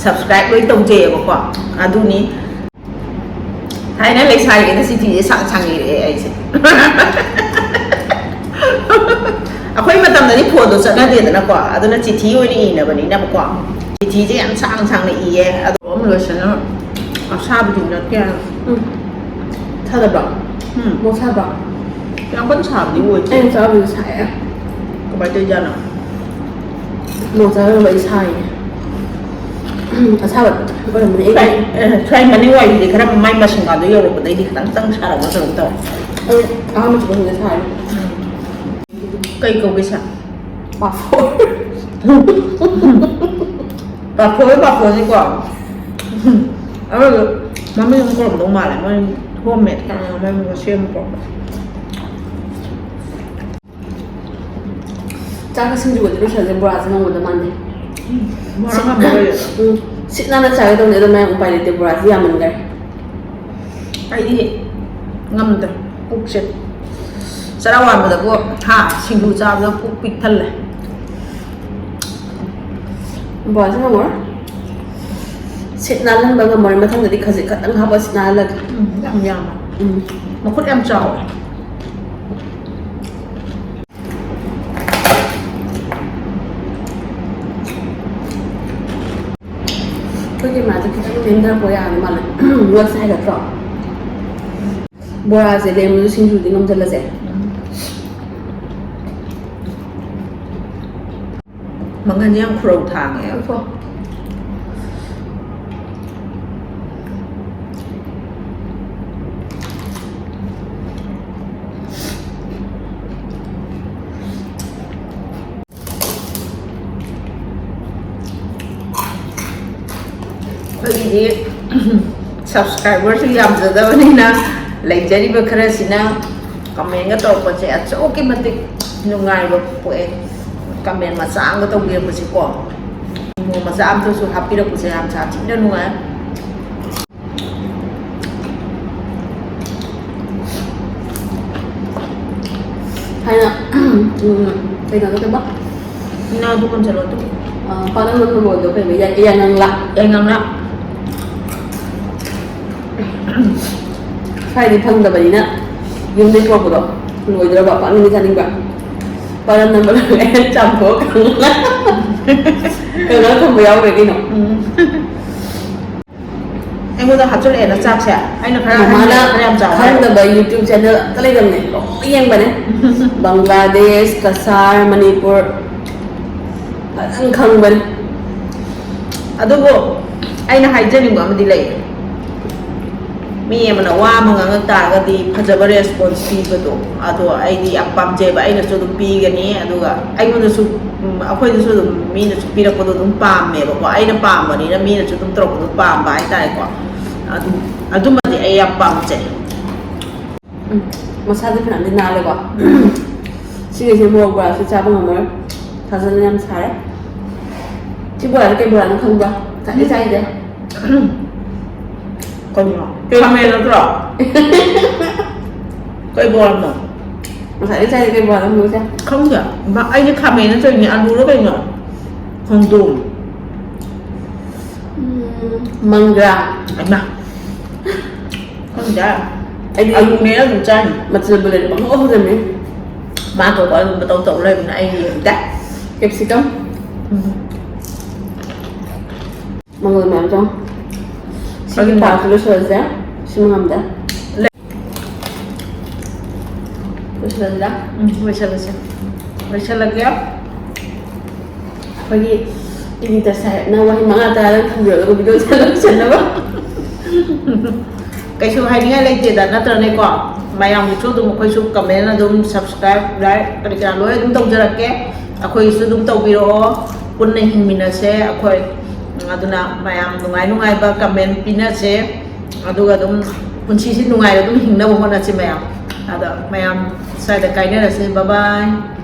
subscribe ꯂꯣꯏ ꯇꯧꯖꯩꯌꯦꯕꯀꯣ꯫ ꯑꯗꯨꯅꯤ꯫ ꯊꯥꯏꯅ ꯂꯩꯁꯥꯔꯤꯉꯩꯗ ꯆꯤꯊꯤꯁꯦ ꯁꯥꯡ ꯁꯥꯡ ꯏꯔꯛꯑꯦ ꯑꯩꯁꯦ꯫ ꯑꯩꯈꯣꯏ ꯃꯇꯝꯗꯗꯤ phone ꯗꯣ ꯆꯠꯅꯗꯦꯗꯅꯀꯣ, ꯑꯗꯨꯅ ꯆꯤꯊꯤ ꯑꯣꯏꯅ ꯏꯅꯕꯅꯤꯅꯕꯀꯣ꯫ ꯆꯤꯊꯤꯁꯦ ꯌꯥꯝ ꯁꯥꯡ ꯁꯥꯡꯅ ꯏꯌꯦ꯫ ꯑꯗꯣ ꯑꯃ ꯂꯣꯏꯁꯟꯅ ꯑꯁꯥꯕꯗꯤ ꯅꯠꯇꯦ꯫ ꯎꯝ꯫ ꯊꯥꯗꯕ꯭ꯔꯣ? ꯎꯝ꯫ ꯃꯣꯔꯣꯛ ꯁꯥꯕ꯭ꯔꯣ? ꯌꯥꯝ ꯀꯟꯅ ꯁꯥꯕꯗꯤ ꯑꯣꯏꯗꯦ꯫ ꯑꯩꯅ ꯆꯥꯕꯗꯤ ꯁꯥꯏꯌꯦ꯫ ꯀꯃꯥꯏꯅ ꯇꯧꯔꯤꯖꯥꯠꯅꯣ? ꯃꯣꯔꯣꯛ ꯆꯥꯔꯨꯕ ꯑꯩ ꯁꯥꯏꯌꯦ꯫ ꯎꯝ, ꯑꯁꯥꯕ ꯑꯣꯏꯔꯝꯃꯅꯤ ꯑꯩ꯫ ꯁ꯭ꯋꯥꯏ, ꯑ, ꯁ꯭ꯋꯥꯏ ꯃꯅꯤꯡ ꯋꯥꯏꯁꯤꯗꯤ ꯈꯔ ꯃꯃꯥꯏ ꯃꯁꯤꯡꯒꯥꯗꯣ ꯌꯧꯔꯛꯄꯗꯩꯗꯤ ꯈꯤꯇꯪ ꯈꯤꯇꯪ ꯁꯥꯔꯛꯄ ꯀꯩꯅꯣꯝ ꯇꯧꯋꯦ꯫ ꯑꯩ ꯑꯍꯥꯟꯕ ꯆꯠꯄꯗ ꯁꯥꯏ꯫ ꯀꯩ ꯀꯧꯒꯦ ꯁꯥ? ꯄꯥꯐꯣꯔ꯫ ꯄꯥꯐꯣꯔ, ꯄꯥꯐꯣꯔꯅꯤꯀꯣ꯫ ꯑꯗꯨ ꯃꯃꯤꯡ ꯑꯃ ꯀꯧꯔꯝꯗꯧ ꯃꯥꯜꯂꯦ꯫ ꯃꯣꯏ home made ꯀꯥꯏꯅ ꯃꯣꯏ ꯃꯁꯦꯝ ꯀꯧꯔꯝꯗꯧ꯫ ꯆꯥꯛꯀ ꯁꯤꯡꯖꯨꯒꯗꯤ ꯂꯣꯏꯁꯜꯂꯁꯦ, ꯕꯣꯔꯥꯁꯦ ꯉꯝꯒꯗꯕ ꯃꯥꯟꯗꯦ꯫ ꯃꯔꯥꯡ ꯌꯥꯝ ꯂꯩꯌꯦ꯫ ꯎꯝ, ꯁꯤꯠ ꯅꯥꯟꯅ ꯆꯥꯒꯦ ꯇꯧꯅꯤ, ꯑꯗꯣ ꯃꯌꯥꯝ ꯎꯄꯥꯏ ꯂꯩꯇꯦ, ꯕꯣꯔꯥꯁꯦ ꯌꯥꯝꯃꯟꯈꯔꯦ꯫ ꯑꯩꯗꯤ ꯉꯝꯗ꯭ꯔꯦ, ꯄꯨꯛꯁꯦ꯫ ꯆꯔꯥ ꯋꯥꯟꯕꯗꯕꯨ, ꯍꯥ, ꯁꯤꯡꯖꯨ ꯆꯥꯕꯗ ꯄꯨꯛ ꯄꯤꯛ ꯊꯜꯂꯦ꯫ ꯕꯣꯔꯥꯁꯦ ꯉꯝꯃꯔꯣꯏ꯫ ꯁꯤꯠ ꯅꯥꯜꯍꯟꯕ ꯉꯝꯃꯔꯣꯏ, ꯃꯊꯪꯗꯗꯤ ꯈꯖꯤꯛ ꯈꯛꯇꯪ ꯍꯥꯞꯄ ꯁꯤꯠ ꯅꯥꯜꯍꯜꯂꯒꯦ꯫ ꯎꯝ, ꯌꯥꯝ ꯌꯥꯝꯃꯦ꯫ ꯎꯝ꯫ ꯃꯈꯨꯠ ꯌꯥꯝ ꯆꯥꯎꯋꯦ꯫ ꯑꯩꯈꯣꯏꯒꯤ ꯃꯥꯁꯦ ꯈꯤꯇꯪ ꯅꯦꯝꯊꯔꯛꯄ ꯌꯥꯔꯝꯗꯧ ꯃꯥꯜꯂꯦ꯫ ꯉꯛꯁꯦ ꯍꯥꯏꯒꯠꯇ꯭ꯔꯣ? ꯕꯣꯔꯥꯁꯦ ꯂꯦꯝꯕꯗ ꯁꯤꯡꯖꯨꯗꯤ ꯉꯝꯁꯤꯜꯂꯁꯦ꯫ ꯃꯪꯒꯟꯁꯦ ꯌꯥꯝ ꯈꯨꯔꯧ ꯊꯥꯡꯉꯦ꯫ ꯉꯥꯏꯈꯣ꯫ ꯑꯩꯈꯣꯏꯒꯤꯗꯤ subscriber ꯁꯨ ꯌꯥꯝꯖꯗꯕꯅꯤꯅ, ꯂꯩꯖꯔꯤꯕ ꯈꯔꯁꯤꯅ comment ꯒ ꯇꯧꯔꯛꯄꯁꯦ ꯑꯁꯨꯛꯀꯤ ꯃꯇꯤꯛ ꯅꯨꯡꯉꯥꯏꯕ ꯄꯣꯛꯑꯦ꯫ Comment ꯃꯆꯥ ꯑꯃꯒ ꯇꯧꯕꯤꯔꯛꯄꯁꯦꯀꯣ꯫ ꯃꯆꯥ ꯑꯝꯇꯁꯨ ꯍꯥꯞꯄꯤꯔꯛꯄꯁꯦ ꯌꯥꯝ ꯁꯥꯊꯤꯅ ꯅꯨꯡꯉꯥꯏ꯫ ꯍꯥꯏꯅ ꯎꯝ, ꯀꯩꯅꯣꯗꯣ ꯀꯩꯕ? ꯉꯥꯗꯨ ꯀꯣꯟꯁꯤꯜꯂꯣ ꯑꯗꯨ꯫ ꯑ, ꯄꯥꯛꯅꯝ ꯅꯝꯕ ꯃꯣꯏꯗꯣ ꯀꯩꯕ? ꯌꯥꯏ-, ꯌꯥꯏꯉꯪꯂꯥ꯫ ꯌꯥꯏꯉꯪꯂꯥ꯫ ꯁ꯭ꯋꯥꯏꯗꯤ ꯐꯪꯗꯕꯅꯤꯅ ꯌꯨꯝꯗꯩ ꯄꯨꯔꯛꯄꯗꯣ ꯂꯣꯏꯗ꯭ꯔꯕ ꯄꯥꯛꯅꯝꯗꯤ ꯆꯥꯅꯤꯡꯕ꯫ ꯄꯥꯛꯅꯝ ꯅꯝꯕ ꯂꯣꯏꯔꯦ, ꯆꯥꯝꯊꯣꯛꯑ ꯀꯪꯍꯜꯂ ꯀꯪꯍꯜꯂ ꯊꯝꯕ ꯌꯥꯎꯈ꯭ꯔꯦ ꯀꯩꯅꯣ꯫ ꯎꯝ꯫ ꯑꯩꯉꯣꯟꯗ ꯍꯥꯞꯆꯤꯜꯂꯛꯑꯦꯅ ꯆꯥꯛꯁꯦ꯫ ꯑꯩꯅ ꯈꯔ ꯃꯃꯥꯅ ꯑꯍꯟꯕ ꯈꯔ ꯌꯥꯝ ꯆꯥꯎ ꯍꯥꯏꯕ꯫ ꯈꯪꯗꯕ YouTube channel ꯑꯝꯇ ꯂꯩꯔꯝꯅꯦ꯫ ꯂꯣꯏ ꯌꯦꯡꯕꯅꯦ꯫ ꯕꯪꯒ꯭ꯂꯥꯗꯦꯁ, ꯀꯁꯥꯔ, ꯃꯅꯤꯄꯨꯔ ꯐꯖꯅ ꯈꯪꯕꯅꯦ꯫ ꯑꯗꯨꯕꯨ ꯑꯩꯅ ꯍꯥꯏꯖꯅꯤꯡꯕ ꯑꯃꯗꯤ ꯂꯩ꯫ ꯃꯤ ꯑꯃꯅ ꯋꯥ ꯑꯃ ꯉꯥꯡꯉꯛ ꯇꯥꯔꯒꯗꯤ ꯐꯖꯕ response ꯄꯤꯕꯗꯣ, ꯑꯗꯣ ꯑꯩꯗꯤ ꯌꯥꯝ ꯄꯥꯝꯖꯩꯕ꯫ ꯑꯩꯅꯁꯨ ꯑꯗꯨꯝ ꯄꯤꯒꯅꯤ, ꯑꯗꯨꯒ ꯑꯩꯉꯣꯟꯗꯁꯨ, ꯎꯝ, ꯑꯩꯈꯣꯏꯗꯁꯨ ꯑꯗꯨꯝ ꯃꯤꯅꯁꯨ ꯄꯤꯔꯛꯄꯗꯣ ꯑꯗꯨꯝ ꯄꯥꯝꯃꯦꯕꯀꯣ꯫ ꯑꯩꯅ ꯄꯥꯝꯕꯅꯤꯅ ꯃꯤꯅꯁꯨ ꯑꯗꯨꯝ ꯇꯧꯔꯛꯄꯗꯣ ꯄꯥꯝꯕ ꯍꯥꯏꯇꯥꯔꯦꯀꯣ꯫ ꯑꯗꯨ, ꯑꯗꯨꯃꯗꯤ ꯑꯩ ꯌꯥꯝ ꯄꯥꯝꯖꯩ꯫ ꯎꯝ, ꯃꯁꯥꯗꯤ ꯐꯅꯌꯥꯝꯗꯤ ꯅꯥꯜꯂꯦꯀꯣ꯫ ꯁꯤꯒꯤꯁꯦ ꯃꯣꯔꯣꯛ ꯕꯣꯔꯥꯁꯨ ꯆꯥꯕ ꯉꯝꯃꯔꯣꯏ, ꯊꯥꯖꯟꯅ ꯌꯥꯝ ꯁꯥꯔꯦ꯫ ꯁꯤ ꯕꯣꯔꯥꯁꯦ ꯀꯩ ꯕꯣꯔꯥꯅꯣ ꯈꯪꯕ꯭ꯔꯥ? ꯉꯁꯥꯏꯗꯩ ꯆꯥꯏꯁꯦ꯫ ꯀꯩꯅꯣ? ꯈꯥꯃꯦꯟ ꯅꯠꯇ꯭ꯔꯣ? ꯀꯩ ꯕꯣꯔꯥꯅꯣ? ꯉꯁꯥꯏꯗꯩ ꯆꯥꯏꯁꯦ ꯀꯩ ꯕꯣꯔꯥꯅꯣ ꯈꯪꯕ꯭ꯔꯥ? ꯈꯪꯗꯦ꯫ ꯃꯥ, ꯑꯩꯗꯤ ꯈꯥꯃꯦꯟ ꯅꯠꯇ꯭ꯔꯣꯏꯅꯦ, ꯑꯂꯨꯔ ꯀꯩꯅꯣ? ꯈꯣꯡꯗ꯭ꯔꯨꯝ꯫ ꯎꯝ, ꯃꯪꯒ꯭ꯔꯥ꯫ ꯍꯩꯃꯥ꯫ ꯈꯪꯗꯦ꯫ ꯑꯩꯗꯤ ꯑꯂꯨꯅꯦꯅ ꯑꯗꯨꯝ ꯆꯥꯅꯤ꯫ ꯃꯆꯜꯕꯨ ꯂꯩꯔꯗꯤ ꯄꯪꯍꯧ ꯍꯧꯖꯟꯕꯤ꯫ ꯃꯥ ꯊꯣꯛꯄ ꯑꯗꯨꯝ ꯃꯇꯧ ꯇꯧ ꯂꯩꯕꯅꯤꯅ ꯑꯩ ꯌꯦꯡꯗꯦ꯫ Capsicum꯫ ꯎꯝ꯫ ꯃꯪꯒꯜ ꯃꯌꯥꯝ ꯆꯪ꯫ ꯁꯤꯒꯤ ꯑꯗꯨꯅ part ꯁꯤ ꯂꯣꯏꯁꯤꯜꯂꯁꯦ꯫ ꯁꯤ ꯃꯉꯥꯝꯗ꯫ ꯂꯣꯏꯁꯤꯜꯂꯁꯤꯔꯥ? ꯎꯝ, ꯂꯣꯏꯁꯤꯜꯂꯁꯦ꯫ ꯂꯣꯏꯁꯤꯜꯂꯒꯦ꯫ ꯑꯩꯈꯣꯏꯒꯤ editor ꯁꯥꯍꯦꯕꯅ ꯋꯥꯍꯩ ꯃꯉꯥ ꯇꯔꯥꯗꯪ ꯊꯝꯕꯤꯔꯣ, ꯑꯗꯨꯒ video ꯁꯦ ꯂꯣꯏꯁꯤꯟꯅꯕ꯫ ꯀꯩꯁꯨ ꯍꯥꯏꯅꯤꯡꯉꯥꯏ ꯂꯩꯇꯦꯗ, ꯅꯠꯇ꯭ꯔꯅꯦꯀꯣ? ꯃꯌꯥꯝꯒꯤꯁꯨ ꯑꯗꯨꯝ ꯑꯩꯈꯣꯏꯁꯨ comment ꯑꯗꯨꯝ subscribe, like ꯀꯔꯤ ꯀꯔꯥ ꯂꯣꯏ ꯑꯗꯨꯝ ꯇꯧꯖꯔꯛꯀꯦ꯫ ꯑꯩꯈꯣꯏꯒꯤꯁꯨ ꯑꯗꯨꯝ ꯇꯧꯕꯤꯔꯛꯑꯣ, ꯄꯨꯟꯅ ꯍꯤꯡꯃꯤꯟꯅꯁꯦ ꯑꯩꯈꯣꯏ꯫ ꯑꯗꯨꯅ ꯃꯌꯥꯝ ꯅꯨꯡꯉꯥꯏ ꯅꯨꯡꯉꯥꯏꯕ comment ꯄꯤꯅꯁꯦ, ꯑꯗꯨꯒ ꯑꯗꯨꯝ ꯄꯨꯟꯁꯤꯁꯤ ꯅꯨꯡꯉꯥꯏꯅ ꯑꯗꯨꯝ ꯍꯤꯡꯅꯕ ꯍꯣꯠꯅꯁꯤ ꯃꯌꯥꯝ꯫ ꯑꯗ ꯃꯌꯥꯝ ꯁ꯭ꯋꯥꯏꯗ ꯀꯥꯏꯅꯔꯁꯦ, bye bye꯫